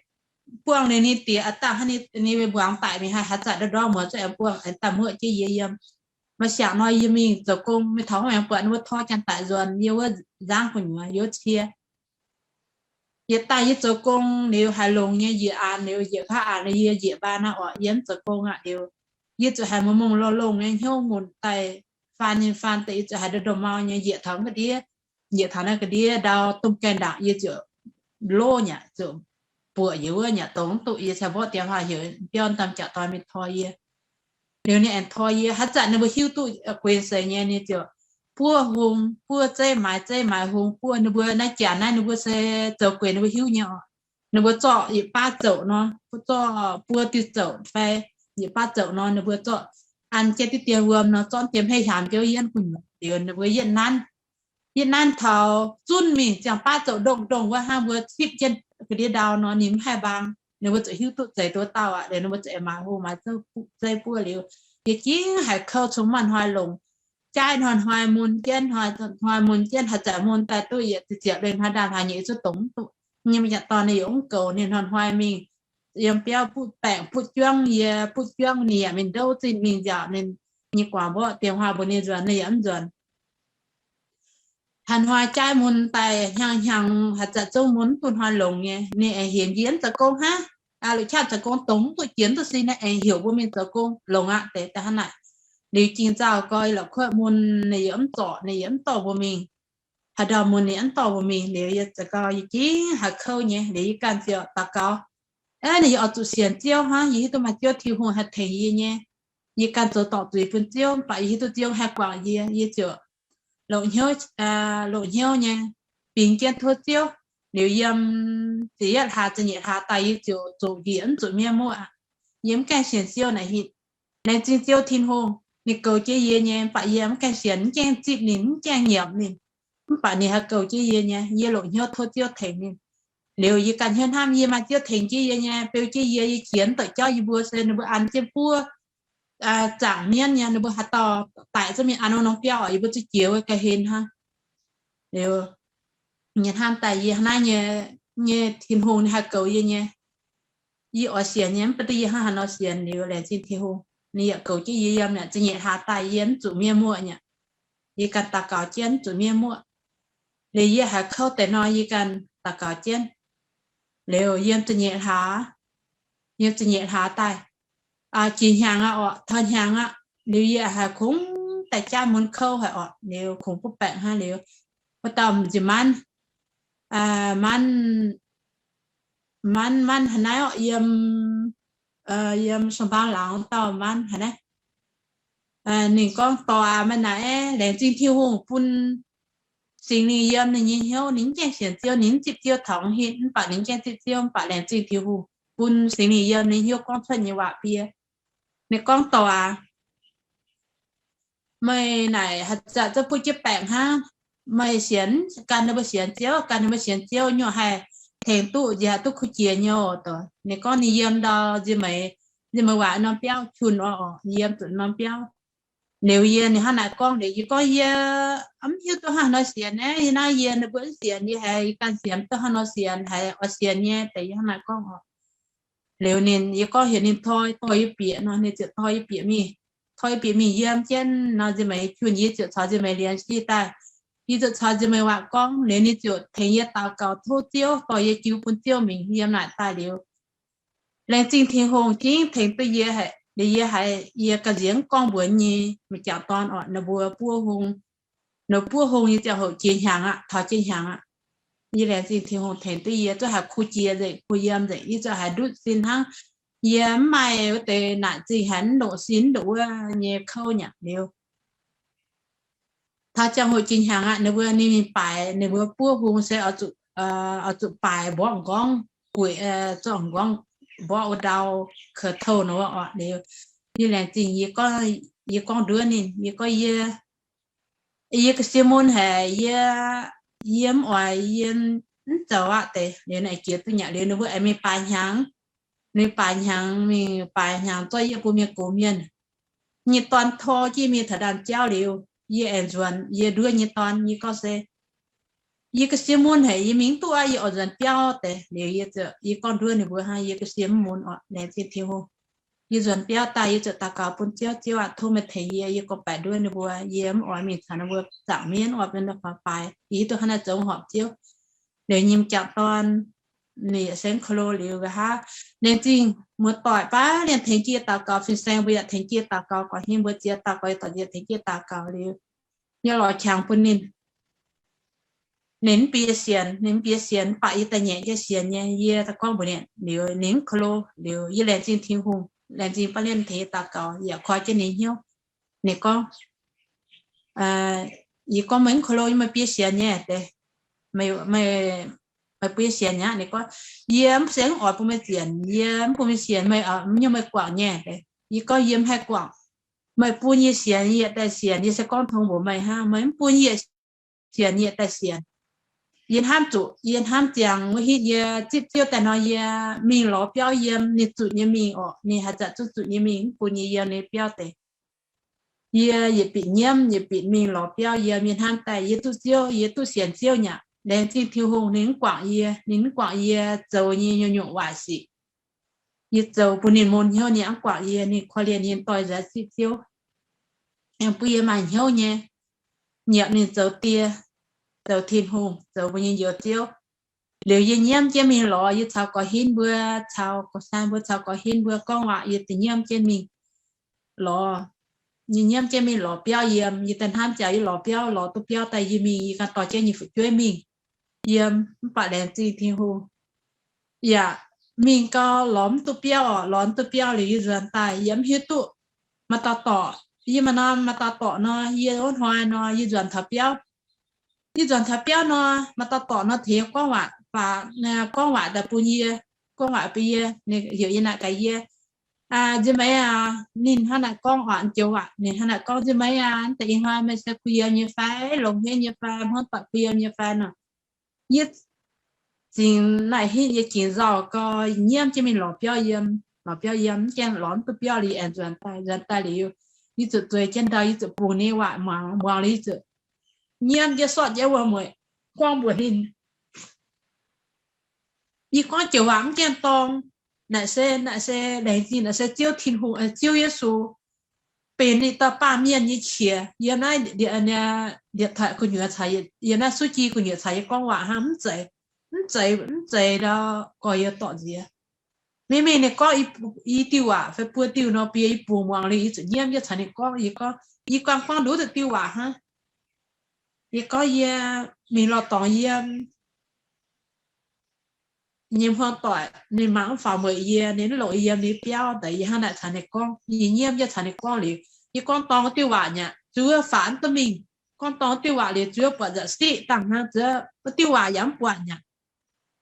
Buangh ninh, ninh diex dangh hnangv, ninh mbuangz daic mingh, haih haaix zanc ndorm-ndorm muoz zuqc aengx buangh, aengx daaih muoqv jienv yie yiem. Maaih siangx nor yie mingh zoux gong, mingh taux haaix aengx buatc ninh mbuo tor janx-daic nzuonx yie wuov nzangv gu'nyuoz, yie wuov cie. Yietc daaih yie zoux gong liuz haiz longx nyei njiec aanx liuz, njiec kaav aanx liuz yie njiec mbaan naaiv orqc, yie mv zoux gong aqv liuz, yie zuqc haiz mungh-mungh longx-longx nyei hnyouv ngunc daaih faan nyei faan deix, yie zuqc haiz ndorm-ndorm mau nyei njiec taux ga'ndiev, njiec taux naaiv ga'ndiev ndau domh gaengh ndaangc yie ziouc loz nyei, ziouc buoqc yie wuov nyei dongh duqv yie cingx mborqv diex hlaax heuc biauv daaih jauv-doic mingh tor yie. Liuz ninh aengx tor yie, haaix zanc ninh mbuo hiuv duqv gueix seix nyei, ninh ziouc buov hung, buov zeiv maaiz zeiv, maaiz hung buov. Ninh mbuo naaiv janx naaiv ninh mbuo se zoux gueix ninh mbuo hiuv nyei orqc. Ninh mbuo zorqv yietc baav zouc nor, zorqv buov diuh zouc fai yietc baav zouc nor, ninh mbuo zorqv an jienv diqv dien wuom nor, zorqv dien hmeiv hiaamx jienv yienv gu'nyuoz liuz ninh mbuo yietv nanv. Yietv nanv taux zunv mingh ziangh baav zouc ndongh ndongh wuov hnangv, mbuo zipv jienv ga'ndiev ndau nor ninh mv haih mbaang. Ninh mbuo ziouc hiuv duqv zeiz nduov dauh aqv, liuz ninh mbuo ziouc maaiz hung maaiz zeiv buov liuz, yie jingv haiz kouv cong-maaih hnoi longx. Jaaiv hnoi-hnoi mun jienv, hnoi-hnoi mun jienv, haaix zanc mun daaih duqv yietc ziepc leih hnoi ndaanh hlaax nyeic zuqv dongz duqv nyei. M'jangc dorn ninh yaac mv goux, ninh hnoi-hnoi mingh yiem biauv butv baengc butv juangv yie, butv juangv ninh yaac mingh ndouv zinh mingh nziaauc ninh nyei guangc mborqv diex hlaax mbuox ninh nzuonx, ninh yaac mv nzuonx. Hnoi-hnoi jaaiv mun daaih hnyangx-hnyangx haaix zanc zungv mun mv duqv hnoi longx nyei, ninh aengx heuc yie mv zoux gong hnangv. Longc qaqv zoux gong dongz mv duqv jiex mv duqv sin, ninh aengx heuc mbuo mingh zoux gong longx aqv deix daaih hnangv naaic. Liuz jingh nzauh gau la'kuotv mun ninh yaac mv zorqv, ninh yaac mv dorh mbuo mingh. Haaix ndau mun ninh mv dorh mbuo mingh liuz yie za'gau yie jingv haiz kouv nyei liuz yie ganh ziouc daux gaux, ninh yaac oix zuqc sienx Ziouv hnangv, yie hiuv duqv maaih Ziouv Tin-Hungh haih tengx yie nyei. Yie ganh zoux dorngc zuiz bun Ziouv, mv baac yie hiuv duqv Ziouv haih guangc yie, yie ziouc longc hnyouv, longc hnyouv nyei bingx jienv tov Ziouv. Liuz yiem ziepc yietv hlaax ziepc nyeic hlaax daaih yie ziouc zoqc njiec mv zuqc mienh muoqv. Yie mv gaengh sienx Ziouv naaic hitv. Laengz zingh Ziouv Tin-Hungh, ninh goux jienv yie nyei, mv baac yie mv gaengh sienx, mv gaengh zipv ninh, mv gaengh nyiemc ninh. Mv baac ninh haih goux jienv yie nyei, yie longc hnyouv tov Ziouv tengx ninh. Liuz yie ganh hnyouv hnamv yie maaih Ziouv tengx jienv yie nyei, beu jienv yie, yie qiex mv doic jauv yie mbuo se ninh mbuo an jienv buov zaangc mienv nyei, ninh mbuo haaix dauh daic zungv mingh an wuov norm biauv oc, yie mbuo zuqc jiex wuov ga'hlen hnangv. Liuz yie hnamv daaih yie hnangv naaiv nyei, nyei Tin-Hungh ninh haih goux yie nyei. Yie oix sienx nyei, mv baac duqv yie hnangv haaix nor sienx. Liuz laengz zingh Tin-Hungh, ninh yaac goux jienv yie yiem naaic ziepc nyeic hlaax daaih yie mv zuqc mienh muoqv nyei. Yie ganh daux gaux jienv mv zuqc mienh muoqv. Liuz yie haiz kouv deix nor yie ganh daux gaux jienv. Liuz yiem ziepc nyeic hlaax, yiem ziepc nyeic hlaax daaih, jiex hnyangx aqv orqc, taux hnyangx aqv. Liuz yie haiz kungx daaih jaav mun kouv haic orqc, liuz kungx butv baengc hnangv. Liuz wuov dauh nziex manv, manv, manv, manv haaix naaiv orqc, yiem, yiem Song Bang Laangz wuov dauh manv haaix naaiv. Ninh gorngv, Dorh aac, meih naaic laengz zingh Tin-Hungh bun Singx Lingh yiem ninh nyei hnyouv. Ninh mv gaengh sienx Ziouv, ninh mv zipv Ziouv taux hitv, mv baac ninh mv gaengh zipv Ziouv, mv baac laengz zingh Tin-Hungh bun Singx Lingh yiem ninh hnyouv gorngv cuotv nyei waac fie. Ninh gorngv, Dorh aac, meih naaic haaix zanc zungv butv jienv baengc hnangv. Meih sienx, gan ninh mbuo sienx Ziouv, gan ninh mbuo sienx Ziouv nyungc haih tengx duqv njiec, haih duqv kuh jiex nyei oc. Ninh gorngv ninh yiem ndau nziex meix, nziex meix waac norm biauv, Qun oc, yiem zuqc norm biauv. Liuz yie, ninh hnangv naaic gorngv liuz yie gorngv, Yie mv hiuv duqv hnangv haaix nor sienx naaiv. Yie naaiv yie ninh mbuo mv sienx, yie haiz yie ganh sienx duqv hnangv nor sienx, haiz oix sienx nyei deix, yie hnangv naaic gorngv oc. Liuz ninh, yie gorngv heuc ninh toi, dorh yie bieqc nor, ninh ziouc dorh yie bieqc mingh. Toi yie bieqc mingh yiem jienv nor, nziex meix Qun, yie ziouc caux nziex meix Lianz sieqv daaih. Yie ziouc caux nziex meix waac gorngv liuz ninh ziouc tengx yie daux gaux tov Ziouv dorh yie jiu bun Ziouv mingh yiem naaic daaih liuz, laengz zingh Tin-Hungh jingv tengx duqv yie haic. Liuz yie haiz yie ga'nziex mv gorngv mbuox nyei m'jangc dorn orqc, ninh mbuo buov hung, ninh buov hung nyei ziangh hoc jiex hnyangx aqv, taux jiex hnyangx aqv. Yie laengz zingh Tin-Hungh tengx duqv yie zuqc haiz kuh jiex nzengc, kuh yiem nzengc, yie zuqc haiz ndutv sin hnangv. Yie mv maaih wuov deix naaic zingh haiz mv longc sin mv longc wuov nyei kouv nyanc liuz, taux ziangh hoc jiex hnyangx aqv, ninh mbuo ninh mingh baaic, ninh mbuo buov hung se oix zuqc baaic mborqv m'nqorngv, gueic zorqv m'nqorngv mborqv wuov ndau, kouv touh nor orqc. Liuz yie laengz zingh, yie gorngv nduov ninh, yie gorngv, Yie Yie ga'sie mun haic, yie, yie mv oix, yie mv zoux aqv deix. Liuz naaic jiex duqv nyanc liuz ninh mbuo aengx mingh baaix hnyangx. Ninh baaix hnyangx, mingh baaix hnyangx zorqv yie mbuo mienh gox mienh nyei dorn tor jienv mingh taux ndaamv-jauv liuz, yie aengx nzuonx yie nduov nyei dorn. Yie gorngv se, yie ga'sie mun haic, yie mingh mv duqv aqv, yie oix nzuonx biauv deix. Liuz yie, yie gorngv nduov ninh mbuo hnangv, yie ga'sie mv mun oc, laengz zingh Tin-Hungh. Yie nzuonx biauv daaih yie ziouc daux gaux bun Ziouv, Ziouv aac, tov meih tengx yie, yie gorngv baeqc nduov ninh mbuo, yie mv oix mingh caux ninh mbuo zaangc mienv, oix bun ninh mbuo faix. Yie hiuv duqv hnangv naaiv zoux horpc Ziouv. Liuz nyei m'jangc dorn, ninh yietc sengx ko lo liuz nqa'haav, laengz zingh muoz-doic baav lienh tengx jienv daux gaux, fin-saeng mbuo yaac tengx jienv daux gaux, gorqv-hingv mbuo ziex dauh gorx, yie dorh ziex tengx jienv daux gaux liuz, yie lorz qangx bun ninh. Ninh mv bie sienx, ninh mv bie sienx, mv baac yie daaih nyaic jienv sienx nyei. Yie daaih gorngv mbuox ninh liuz, ninh mv ko lo. Liuz yie laengz zingh Tin-Hungh, laengz zingh baav lienh tengx yie daux gaux, yaac koi jienv ninh hnyouv. Ninh gorngv, yie gorngv, meih mv ko lo, meih bie sienx nyei deix, meih bie sienx nyei aqv. Ninh gorngv, yie mv se mv oix bun meih zienc, yie mv bun meih sienx, meih, nyungc meih guangc nyei deix. Yie gorngv, yie mv haih guangc. Meih bun yie sienx, yie daaih sienx. Yie se gorngv tong mbuox meih hnangv, meih mv bun yie sienx, yie daaih sienx. Yie hnamv zuqc, yie hnamv ziangx wuov hitv yie zipv Ziouv daaih nor, yie mingh lorz biauv yiem, ninh zuqc nyei mingh orqc, ninh haaix zanc zuqc zuqc nyei mingh, mv bun yie yiem ninh biauv deix. Yie yietc bieqc nyiemv, yietc bieqc mingh lorz biauv yiem. Yie hnamv daaih yie duqv Ziouv, yie duqv sienx Ziouv nyei aqv. Laengz zingh Tin-Hungh, ninh mv guangc yie, ninh mv guangc yie zoux nyei nyungc-nyungc waaic sic. Yie zoux bun ninh mun hnyouv, ninh mv guangc yie, ninh korv-lienh yie, dorh nzuonx zipv Ziouv, bun yie maaih hnyouv nyei nyiemc ninh zoux die, zoux Tin-Hungh, zoux mbuo nyei Njoux Ziouv. Liuz yie nyiemv jienv mingh lorz, yie caux gorqv-hingv mbuo, caux gorqv-saeng mbuo, caux gorqv-hingv mbuo gorngv waac, yie daaih nyiemv jienv mingh lorz. Yie nyiemv jienv mingh lorz biauv yiem. Yie daaih hnamv ziangx yie lorz biauv, lorz duqv biauv daaih yie mingh, yie ganh dorh jienv nyei fu'jueiv mingh yiem. Mv baac laengz zingh Tin-Hungh, yaac mingh gau lorz mv duqv biauv orqc. Lorz mv duqv biauv liuz yie nzuonx daaih yie mv hiuv duqv maaih dauh dorqc. Yie maaih norm maaih dauh dorqc nor, yie wuov hnoi nor yie nzuonx taux biauv. Yie nzuonx taux biauv nor, maaih dauh dorqc nor tengx yie gorngv waac, gorngv waac daaih bun yie, gorngv waac bun yie, heuc yie naaic gaax yie, Nzie Meiv aac, ninh hnangv naaic gorngv waac, joux waac ninh hnangv naaic gorngv, Nzie Meiv aac, deix ih hnoi meih se kuh yiem nyei fai, longx haic nyei fai, hmuangv doic kuh yiem nyei fai nor. Yie zingx naaic hitv yie gingx nzauh gau, nyiemv jienv mingh lorz biauv yiem. Lorz biauv yiem, mv gaengh lorz mv duqv biauv liuz aengx nzuonx daaih. Nzuonx daaih liuz, yie zuqc zueiz jienv ndau, yie zuqc bungx ninh waac muangx. Muangx liuz yie zuqc nyiemv jienv sortv jienv wuom-mueic gorngv mbuox ninh, yie gorngv joux waac mv gaengh dorng. Naaic se, naaic se laengz zingh, naaic se Ziouv Tin-Hungh, Ziouv Yesu benx ninh dauh baamh mienh nyei qiex yiem naaiv ndiec taaix gu'nyuoz caux, yiem naaiv suv ji gu'nyuoz caux yie gorngv waac hnangv. Mv zeiz, mv zeiz, mv zeiz ndau gorx-youz dorqc nziex. Mingh mingh ninh gorngv i diuh waac fai buo diuh nor, bun yie bungx muangx liuz yie zuqc nyiemv jienv caux ninh gorngv. Yie gorngv, yie gorngv, gorngv nduov deix diuh waac hnangv. Yie gorngv yie mingh lorh dorngx yiem, nyei hmuangv doic ninh mangc mv faaux mueic yie, ninh mv longc yie yiem ninh biauv deix. Yie hnangv naaic caux ninh gorngv, yie nyiemv jienv caux ninh gorngv liuz, yie gorngv dorng wuov diuh waac nyei aqv, zuov faatv mv duqv mingh. Gorngv dorng wuov diuh waac liuz zuov buatc nza'siqv dangh hnangv, zuov wuov diuh waac yaac mv buatc nyei aqv.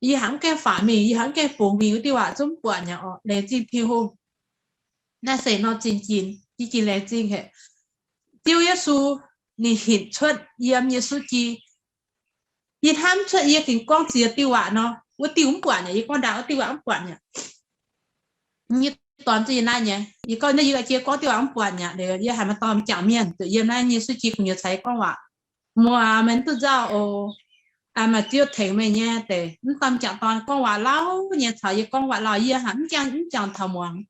Yie haiz mv gaengh faatv mingh, yie haiz mv gaengh bungx mingh wuov diuh waac zungv mv buatc nyei aqv. Laengz zingh Tin-Hungh. Naaiv se nor zingh ginx, zingh ginx laengz zingh haic. Ziouv Yesu ninh hinc cuotv yiem Yesu ji. Yie hnamv cuotv yie gengh gorngv ziex diuh waac nor, wuov diuh mv buatc nyei aqv. Yie gorngv ndaangc wuov diuh waac mv buatc nyei aqv. Yie dorn zingh yie naaiv nyei, yie gorngv naaiv yie jiex gorngv diuh waac mv buatc nyei aqv. Liuz yie haiz maaih dorn m'jangc mienh zuqc yiem naaiv nyei suv ji gu'nyuoz caux yie gorngv waac. Muoz aac, meih mv duqv nzauh oc. Maaih Ziouv tengx meih nyei deix. Mv dauh m'jangc dorn gorngv waac lauh nyei caux yie gorngv waac lauh, yie haiz mv jangx, mv jangx taux muangx.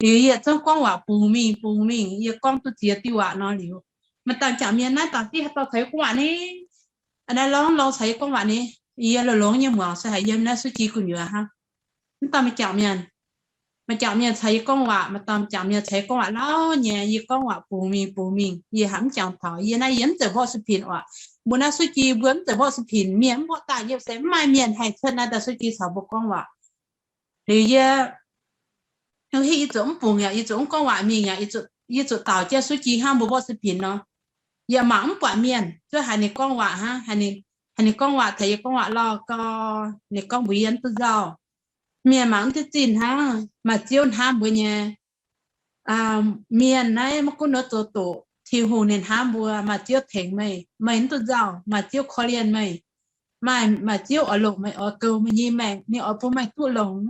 Liuz yie zungv gorngv waac bungx mingh bungx mingh, yie gorngv duqv ziex diuh waac nor liuz, maaih dauh m'jangc mienh naaiv dangc div haaix dauh caux yie gorngv waac ni? Naaiv lorngx lorngx caux yie gorngv waac ni? Yie longx longx nyei muangx se haiz yiem naaiv suv ji gu'nyuoz hnangv. Mv dauh m'jangc mienh, m'jangc mienh caux yie gorngv waac, maaih dauh m'jangc mienh caux yie gorngv waac lauh nyei, yie gorngv waac bungx mingh bungx mingh, yie haiz mv jangx taux. Yie naaiv yie mv zeiz mborqv sipin oc. Mbuo naaiv suv ji mbuo mv zeiz mborqv sipin, mienh mv mborqv daaih nyei se mv maaih mienh haih cuotv naaiv dauh suv ji caux mbuo gorngv waac. Liuz yie, hitv yie zuqc mv bungx yaac yie zuqc mv gorngv waac mingh yaac yie zuqc daux jienv suv ji hnangv mbuo mborqv sipin nor. Yie mangc mv buatc mienh, zuov haiz ninh gorngv waac hnangv, haiz ninh gorngv waac taux yie gorngv waac lauh gau, ninh gorngv mbuox yie mv duqv nzauh. Mienh mangc mv duqv zinh hnangv, maaih Ziouv hnamv mbuo nyei. Mienh naaiv maiv gunv nor zoux doqc, Tin-Hungh ninh hnamv mbuo, maaih Ziouv tengx meih, meih mv duqv nzauh, maaih Ziouv korv-lienh meih, maaih, maaih Ziouv oix longc meih, oix goux meih nyei maengc, ninh oix bun meih duqv longx.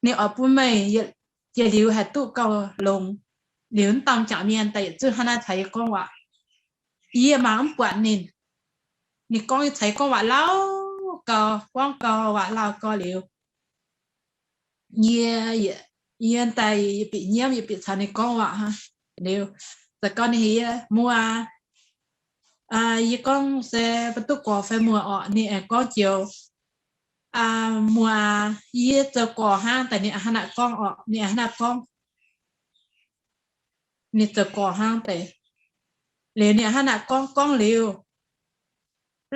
Ninh oix bun meih jiex liuz haih duqv gauh longx. Liuz mv dauh m'jangc mienh daaih yietc zungv hnangv naaiv caux yie gorngv waac. Yie mangc mv buatc ninh. Ninh gorngv caux yie gorngv waac lauh gau, gorngv gau waac lauh gau liuz, yie, yie daaih yie bieqc nyiemv, yie bieqc caux ninh gorngv waac hnangv. Liuz za'gengh ninh heuc yie, muoz, yie gorngv se mbuo duqv gorx fai muoz orqc? Ninh aengx gorngv joux, muoz, yie zoux gorx hnangv deix. Ninh hnangv naaic gorngv orqc, ninh hnangv naaic gorngv, ninh zoux gorx hnangv deix. Liuz ninh hnangv naaic gorngv, gorngv liuz,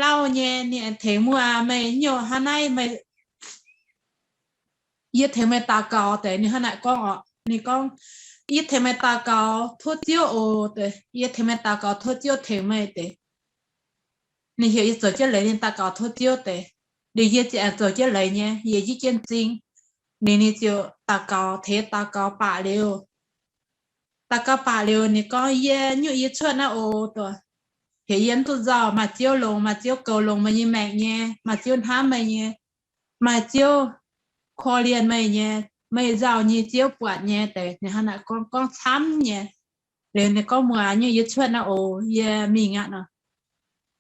lauh nyei, ninh aengx tengx, muoz, meih nyouh hnangv naaiv, meih, yie tengx meih daux gaux deix. Ninh hnangv naaic gorngv orqc, ninh gorngv, yie tengx meih daux gaux tov Ziouv oc deix, yie tengx meih daux gaux tov Ziouv tengx meih deix. Ninh heuc yie zoux jienv leiz ninh daux gaux tov Ziouv deix. Liuz yie ziouc aengx zoux jienv leiz nyei, yie yie jienv m'zing. Ninh, ninh ziouc daux gaux, tengx daux gaux baac liuz, daux gaux baac liuz ninh gorngv, yie nyuoqc yie cuotv naaiv oc deix, heuc yie mv duqv nzauh, maaih Ziouv longx, maaih Ziouv goux longx meih nyei maengc nyei, maaih Ziouv hnamv meih nyei, maaih Ziouv korv-lienh meih nyei, meih nzauh nyei Ziouv buatc nyei deix. Ninh hnangv naaic gorngv, gorngv camv nyei. Liuz ninh gorngv, muoz, nyuoqc yie cuotv naaiv oc, yie mingh aqv nor.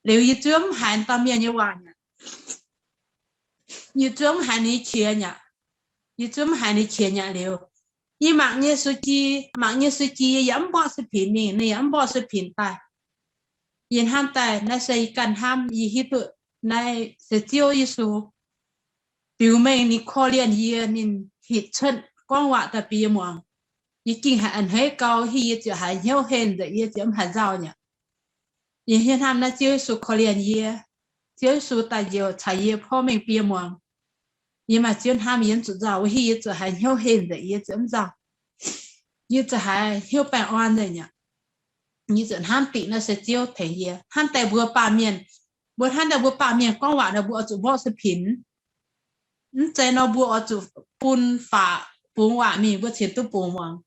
Liuz yie zuov mv haiz dauh mienh nyei waac aqv. Yie zuov mv haiz ninh qiex aqv. Yie zuov mv haiz ninh qiex aqv. Liuz yie mangc nyei su ji, mangc nyei su ji, yie yaac mv mborqv 视频 mingh, ninh yaac mv mborqv 视频 daaih. Yie hnamv daaih naaiv se yie ganh hnamv, yie hiuv duqv naaiv se Ziouv Yesu biux mengh ninh korv-lienh yie, ninh hitv cuotv gorngv waac daaih bun yie muangx. Yie gengh haiz a'hneiv gau, hiuv yie ziouc haiz hnyouv henh nzengc, yie ziouc mv haiz nzauh aqv. Yie hiuv hnamv naaiv Ziouv Yesu korv-lienh yie. Ziouv Yesu daaih njoux caux yie porv mengh bun yie muangx. Yie maaih Ziouv hnamv, yie mv zuqc nzauh, wuov hiuv yie ziouc haiz hnyouv henh nzengc, yie ziouc mv nzauh. Yie ziouc haiz hnyouv baengh orn nzengc aqv. Yie ziouc hnamv dingc naaiv se Ziouv tengx yie. Hnamv daaih mbuo baamh mienh, mbuo hnamv daaih mbuo baamh mienh gorngv waac nor, mbuo oix zuqc mborqv 视频. Mv zeiz nor mbuo oix zuqc bun faaux bungx waac mingh, mbuo cingx duqv bungx muangx.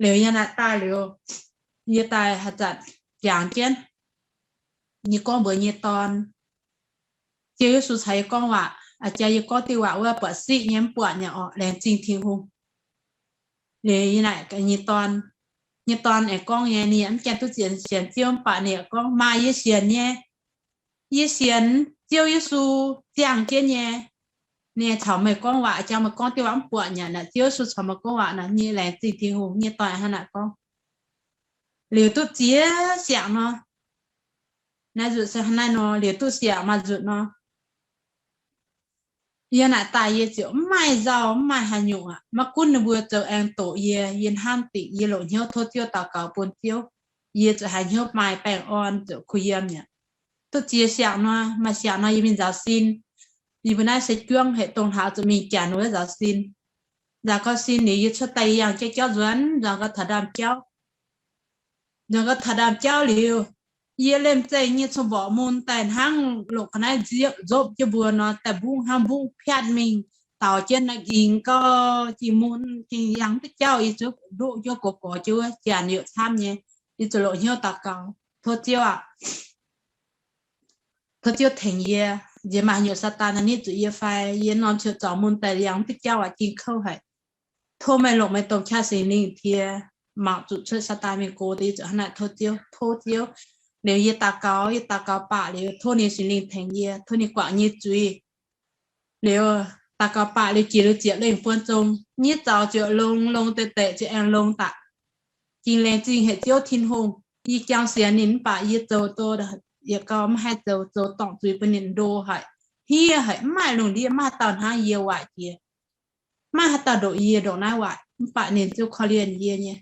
Liuz yie naaic daaih liuz, yie daaih haaix zanc jangx jienv, yie gorngv mbuox yie nyei dorn, Ziouv Yesu caux yie gorngv waac, a'jang yie gorngv diuh waac wuov buatc siqv nyei, mv buatc nyei orqc, laengz zingh Tin-Hungh. Liuz yie naaic nyei dorn, nyei dorn aengx gorngv nyei, ninh yaac mv gaengh duqv sienx, sienx Ziouv, mv baac ninh yaac gorngv, maaih, yie sienx nyei. Yie sienx Ziouv Yesu ziangh jienv nyei. Ninh caux meih gorngv waac, a'jang meih gorngv diuh waac mv buatc nyei naaic, Ziouv Yesu caux meih gorngv waac naaic, yie laengz zingh Tin-Hungh. Nyei dorn hnangv naaic gorngv. Liuz duqv ziex siangx nor, naaiv nzunc se hnangv naaiv nor, liuz duqv siangx maaih nzunc nor, yie naaic daaih yie ziouc mv maaih nzauh, mv maaih haaix nyungc aqv. Maiv gunv ninh mbuo zoux aengx doqc yie, yie hnamv dingc, yie longc hnyouv tov Ziouv daux gaux bun Ziouv, yie ziouc haiz hnyouv maaih baengh orn, ziouc kuh yiem aqv. Duqv ziex siangx nor, maaih siangx nor yie mingh nzaaux sin. Yie mbuo naaiv se juangv hec dongh hlaax zuqc mingh janx wuov nzaaux sin. Nzaaux gau sin liuz yie cuotv daaih yie yangh jauv jauv nzuonx, nzuonx gau taux ndaamv-jauv. Nzuonx gau taux ndaamv-jauv liuz, yie liemh zeih nyei cun-mborqc mun daaih hnangv longc ga'naaiv nzopv jienv mbuo nor, daaih mbungv hnangv mbungv piatv mingh, daux jienv naaiv nqingx gau, jiex mun, jiex yangh duqv jauv, yie zuqc ndoqv jienv gorx gorx jienv wuov, janx youc camv nyei. Yie zuqc longc hnyouv daux gaux, tov Ziouv aac, tov Ziouv tengx yie. Nziex maaih haaix nyungc Saadaan naaiv nitv zuqc yie fai, yie norm ciouv zaux mun daaih yangh duqv jauv aac, jing kouv haic. Tov meih longc meih domh qaqv Singx Lingh tie, mangc zuqc cuotv Saadaan mingh go deix, yie zuqc hnangv naaic tov Ziouv, tov Ziouv. Liuz yie daux gaux, yie daux gaux baac liuz tov ninh Singx Lingh tengx yie, tov ninh guangc yie nyei zuiz. Liuz daux gaux baac liuz jiex liuz ziepc lengh buon zong, nyei zaux ziouc longx, longx deix deix ziouc aengx longx daaih. Jing laengz zingh hec Ziouv Tin-Hungh. Yie jangx sienx ninh mv baac yie zoux do yietc gau mv haih zoux, zoux dorngc zuiz bun ninh ndo haic, hniev haic, mv maaih lungh ndiev, mv maaih haaix dauh hnangv yie waaic jiex. Mv maaih haaix dauh ndoqc yie ndongc naaiv waaic, mv baac ninh ziouc korv-lienh yie nyei.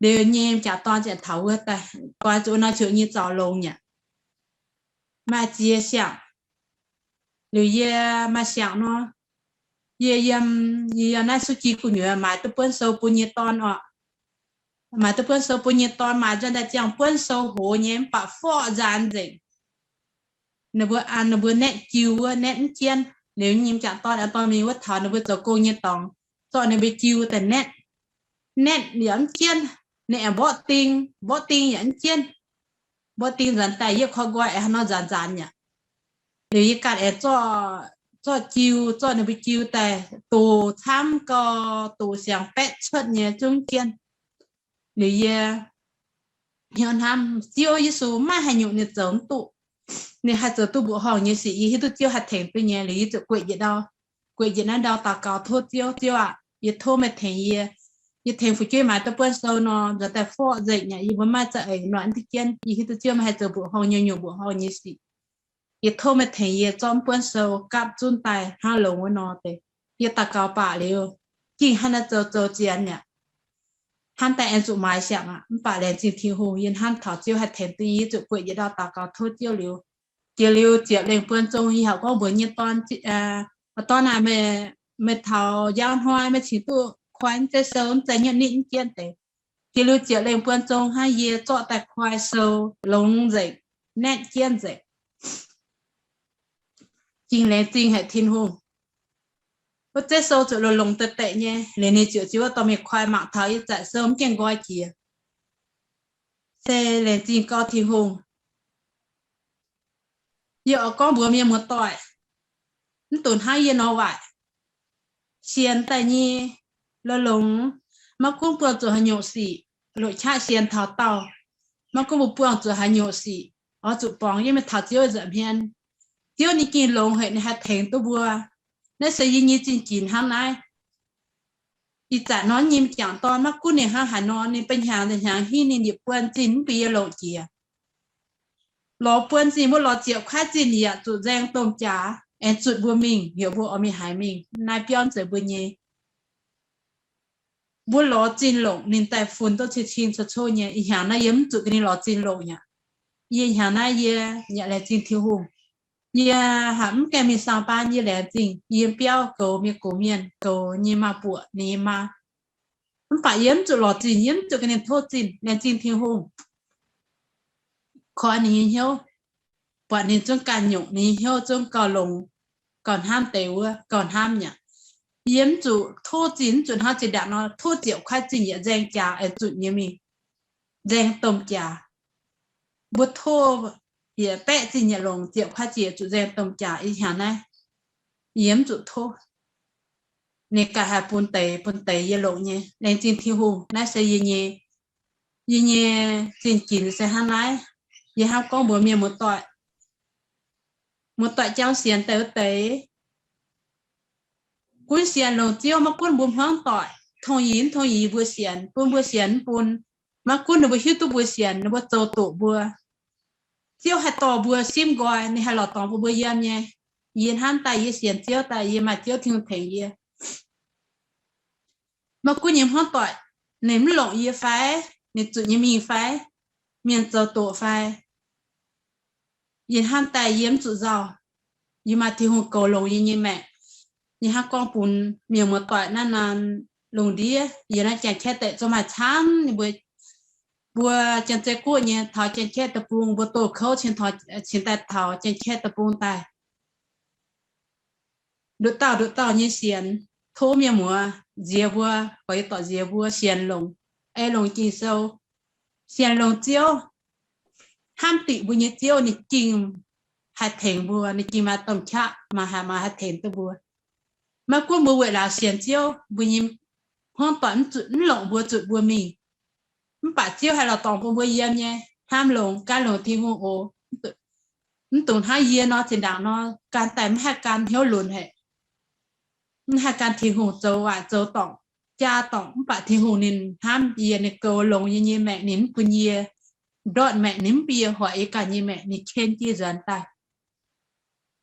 Liuz nyei m'jangc dorn ziouc taux wuov daaih, goix zuqc wuov nor ziouc nyei zaux longx nyei. Maaih ziex siangx. Liuz yie maaih siangx nor, yie yiem, yie yiem naaiv Suv Ji gu'nyuoz maaiz duqv buonv sou bun nyei dorn orqc. Maaiz duqv buonv sou bun nyei dorn, maaiz nzuonx daaih ziangh buonv sou hoz nyei mv baac forv nzaanx nzengc. Ninh mbuo an ninh mbuo netv jiu wuov netv mv jienv. Liuz nyei m'jangc dorn aengx dorh mingh wuov taux ninh mbuo zoux gong nyei dorngx, zorqv ninh mbuo jiu daaih netv. Netv yaac mv jienv. Ninh aengx mborqv ding, mborqv ding yaac mv jienv. Mborqv ding nzuonx daaih yie koi nqoi aengx haaix nor nzaanx nzaanx yaac. Liuz yie ganh aengx zorqv jiu, zorqv ninh mbuo jiu daaih dox camv gau, dox siangx baeqv cuotv nyei zungv jienv. Liuz yie hnyouv hnamv, Ziouv Yesu maiv haih nyungc ninh zoux mv duqv. Ninh haih zoux duqv mbuoqc horngh nyei sic, yie hiuv duqv Ziouv haih tengx duqv nyei. Liuz yie ziouc gueic njiec ndau, gueic njiec naaiv ndau daux gaux tov Ziouv, Ziouv aac, yie tov meih tengx yie. Yie tengx fu'jueiv maaiz duqv buonv sou nor, nzuonx daaih forv nzengc nyei, yie mbuo maiv za'eix noic diqv jienv. Yie hiuv duqv Ziouv meih haih zoux mbuoqc horngh nyei nyungc, mbuoqc horngh nyei sic. Yie tov meih tengx yie zorqv buonv sou gapv zunv daaih hnangv longx wuov nor deix. Yie daux gaux baac liuz, ging hnangv naaiv zoux zoux zienx mi'aqv. Hnamv daaih aengx zuqc maaiz siang aqv. Mv baac laengz zingh Tin-Hungh, yie hnamv taux Ziouv haih tengx duqv yie, zuqc gueic njiec ndau daux gaux tov Ziouv liuz, jiex liuz ziepc lengh buonv zong yie haiz gorngv mbuox nyei dorn, dorn aac, meih taux njang hnoi meih cingx duqv koi mv zeiz sou, mv zeiz nyuoqv nitv mv jienv deix. Jiex liuz ziepc lengh buonv zong hnangv yie zorqv daaih koi sou longx nzengc, naetv jienv nzengc. Ging laengz zingh haic Tin-Hungh. Wuov zeiv sou zuqc longx-longx deix deix nyei, liuz ninh ziouc ziouc dorh mingh koi mangc taux yie zaaic sou mv gaengh nqoi jiex. Se laengz zingh gau Tin-Hungh. Yie oix gorngv mbuox mienh muoz-doic, mv dungx hnangv yie nor waaic. Sienx daaih nyei, longx-longx, maiv gunv buangh zuqc haaix nyungc sic, loc qaqv sienx taux daauh, maiv gunv mbuo buangh zuqc haaix nyungc sic, oix zuqc borngz jienv mingh taux Ziouv nza'hmien. Ziouv ninh ging longx haic, ninh haih tengx duqv mbuo. Naaiv se yie nyei zingh ginx hnangv naaiv. Ih zanc nor nyei m'jangc dorn maiv gunv ninh hnangv haaix nor, ninh ba'hnyangx nza'hnyangx hingv ninh yietc buonv zinh mv bun yie longc jiex. Lorz buonv zinh mbuo lorz ziepc kuaaiv zinh yaac zuqc nzaeng domh jaax aengx zutc mbuo mingh, heuc mbuo oix mingh haaix mingh. Naaiv biauv mv zeiz mbuo nyei. Mbuo lorz zinh longc ninh daaih funx duqv cing-cing cou-cou nyei. Ih hnyangx naaiv yie mv zuqc ga'naaiv lorz zinh longc aqv. Yie hnyangx naaiv yie yaac laengz zingh Tin-Hungh. Yie haiz mv gaengh mingh สอบ baan, yie laengz zingh yie biauv goux mienh gox mienh, goux nyei maa buoqc ninh nyei maa. Mv baac yie mv zuqc lorz zinh, yie mv zuqc ga'naaiv tov zinh, laengz zingh Tin-Hungh. Koi ninh nyei hnyouv, buatc ninh zungv ganh nyungc, ninh nyei hnyouv zungv gauh longx, gauh hnamv deix wuov, gauh hnamv nyei aqv. Yie mv zuqc tov zinh, mv zuqc hnangv zinh ndaangc nor tov ziepc kuaaiv zinh yietc nzaeng jaax aengx zutc nyei mingh, nzaeng domh jaax. Mbuo tov yietc baeqv zinh yietc longc, ziepc kuaaiv zinh yietc zuqc nzaeng domh jaax. Ih hnyangx naaiv yie mv zuqc tov. Ninh ganh haih bun deix, bun deix yie longc nyei. Laengz zingh Tin-Hungh. Naaiv se yie nyei, yie nyei zingh ginx se hnangv naaiv. Yie hnamv gorngv mbuox mienh muoz-doic, muoz-doic jangx sienx deix wuov deix, gunv sienx longc Ziouv, maiv gunv mbuo hmuangv doic tongx yie mv tongx yie mbuo sienx, bun mbuo sienx mv bun, maiv gunv ninh mbuo hiuv duqv mbuo sienx, ninh mbuo zoux doqc mbuo, Ziouv haih dorh mbuo simv nqoi, ninh haih lorz dorngx bun mbuo yiem nyei. Yie hnamv daaih yie sienx Ziouv daaih, yie maaih Ziouv Tin-Hungh tengx yie. Maiv gunv nyei hmuangv doic ninh mv longc yie fai, ninh zuqc nyei mingh fai, mienh zoux doqc fai, yie hnamv daaih yie mv zuqc nzauh. Yie maaih Tin-Hungh goux longx yie nyei maengc. Yie hnamv gorngv bun mienh muoz-doic naaiv nor, lungh ndiev yie naaiv Janx-Kaeqv deic zungv maaih camv, ninh mbuo, mbuo Janx-Zei Guoqv nyei taux Janx-Kaeqv deic-bung, mbuo doh kouv cingx daaih taux Janx-Kaeqv deic-bung daaih. Nduqc dauh nduqc dauh nyei sienx, tov mienh muoz nziex mbuo, gorx-youz dorc nziex mbuo sienx longx, ei longx Ging-Sou, sienx longx Ziouv. Hnamv dingc mbuo nyei Ziouv ninh ging haih tengx mbuo, ninh ging maaih domh qaqv, maaih haih, maaih haih tengx duqv mbuo. Maiv gunv mbuo weic laauc sienx Ziouv, mbuo nyei hmuangv doic mv zuqc, mv longc mbuo, zutc mbuo mingh. Mv baac Ziouv haih lorz dorngx bun mbuo yiem nyei. Hnamv longx, gan longx Tin-Hungh oc. Mv dungx hnangv yie nor, zinh ndaangc nor gan daaih mv haih gan hnyouv lunx haic, mv haih gan Tin-Hungh, zoux waaic zoux dorngc, jaa dorngc. Mv baac Tin-Hungh ninh hnamv yie, ninh goux longx yie nyei maengc, ninh mv bun yie ndortv maengc, ninh mv bun yie hoic yie ganh nyei maengc, ninh ken jienv nzuonx daaih.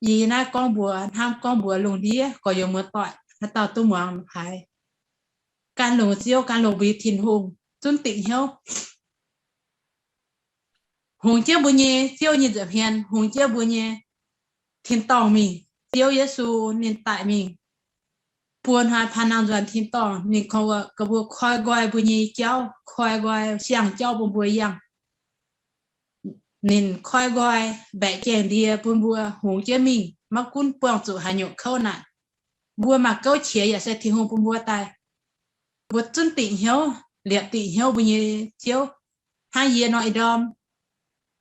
Yie naaiv gorngv mbuox, hnamv gorngv mbuox lungh ndiev gorx-youz muoz-doic haaix dauh duqv muangx haiz, gan longx Ziouv, gan longx mbuo nyei Tin-Hungh, zunv dingc hnyouv. Hungx jienv mbuo nyei Ziouv nyei nza'hmien, hungx jienv mbuo nyei tin-dorngh mingh. Ziouv Yesu ninh daic mingh, buo hnoi paan nangh nzuonx tin-dorngh, ninh koi, ga'mbuo koi nqoi mbuo nyei jauv, koi nqoi siang-jauv bun mbuo yangh. Ninh koi nqoi mbaeqc gaengh ndie bun mbuo hungx jienv mingh, maiv gunv buangh zuqc haaix nyungc kouv naanc. Mbuo maaih gouv qiex yaac se Tin-Hungh bun mbuo daaih. Mbuo zunv dingc hnyouv, liepc dingc hnyouv mbuo nyei Ziouv. Hnangv yie nor ih ndorm,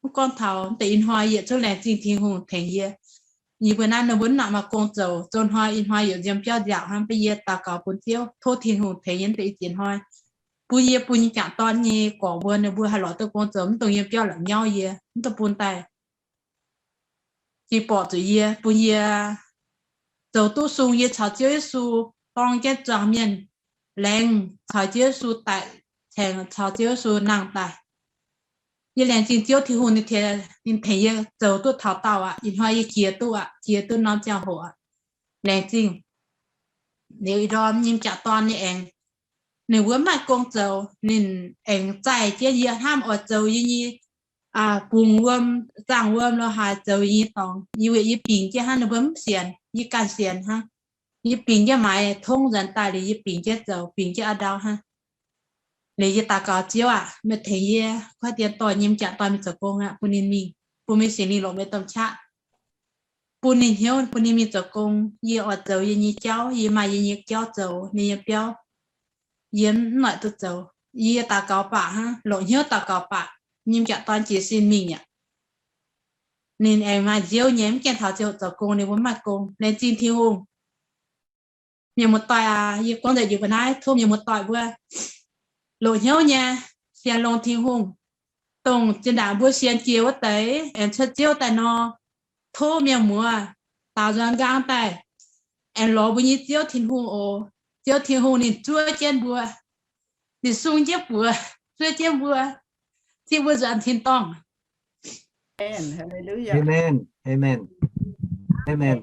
mv gorngv taux deix ih hnoi yietc zungv laengz zingh Tin-Hungh tengx yie. Yie mbuo naaiv ninh mbuo mv nangc maaih gong zoux, zoux hnoi ih hnoi yaac nziem biauv nziaauc hnangv. Beiv yie daux gaux bun Ziouv, tov Tin-Hungh tengx yie deix i ziex hnoi, bun yie bun nyei jangc dorn nyei gorqv mbuo, ninh mbuo haih lorz duqv gong zoux, mv dongh yiem biauv la'nyauv yie, mv dongh bun daaih jiex borqc zuqc yie, bun yie zoux duqv sung yie caux Ziouv Yesu dorng jienv zuangx mienh, laengz caux Ziouv Yesu daic, caux Ziouv Yesu nangh daaih. Yie laengz zingh Ziouv Tin-Hungh ninh tengx yie zoux duqv taux daauh aqv. Ih hnoi yie jiex duqv aqv, jiex duqv norm ziangh hoc aqv. Laengz zingh. Liuz ih ndorm nyei m'jangc dorn ninh aengx, ninh wuov maaih gong zoux, ninh aengx zaih jienv yie hnamv oix zoux yie nyei bungx wuom, zaangh wuom lo haaix zoux yie nyei dorngx. Yie weic yie bingx jienv hnangv, ninh mbuo mv sienx, yie ganh sienx hnangv. Yie bingx jienv maaiz tongv nzuonx daaih liuz, yie bingx jienv zoux, bingx jienv a'ndau hnangv. Liuz yie daux gaux, Ziouv aac, meih tengx yie kuaaiv dien dorh nyei m'jangc dorn mingh zoux gong aqv, bun ninh mingh, bun meih Singx Lingh longc meih domh qaqv bun ninh hnyouv, bun ninh mingh zoux gong. Yie oix zoux yie nyei jauv, yie maaih yie nyei jauv zoux, ninh nyei biauv yie mv noic duqv zoux. Yie daux gaux baac hnangv, longc hnyouv daux gaux baac, nyei m'jangc dorn jiez sin mingh aqv. Ninh aengx maaih nziouv nyei, mv gaengh taux ziangh hoc zoux gong, ninh mbuo mv maaih gong. Laengz zingh Tin-Hungh. Mienh muoz-doic aac, yie gorngv nzengc njiec mbuo naaiv, tov mienh muoz-doic mbuo longc hnyouv nyei sienx longx Tin-Hungh, dongh zinh ndaangc mbuo sienx jiex wuov deix aengx cuotv Ziouv daaih nor, tov mienh muoz daaux nzuonx nqaang daaih aengx lorz mbuo nyei Ziouv Tin-Hungh oc. Ziouv Tin-Hungh ninh zuov jienv mbuo, ninh sung jienv buoz, zuov jienv mbuo, zipv mbuo nzuonx tin-dorngh. Amen. Amen. Amen.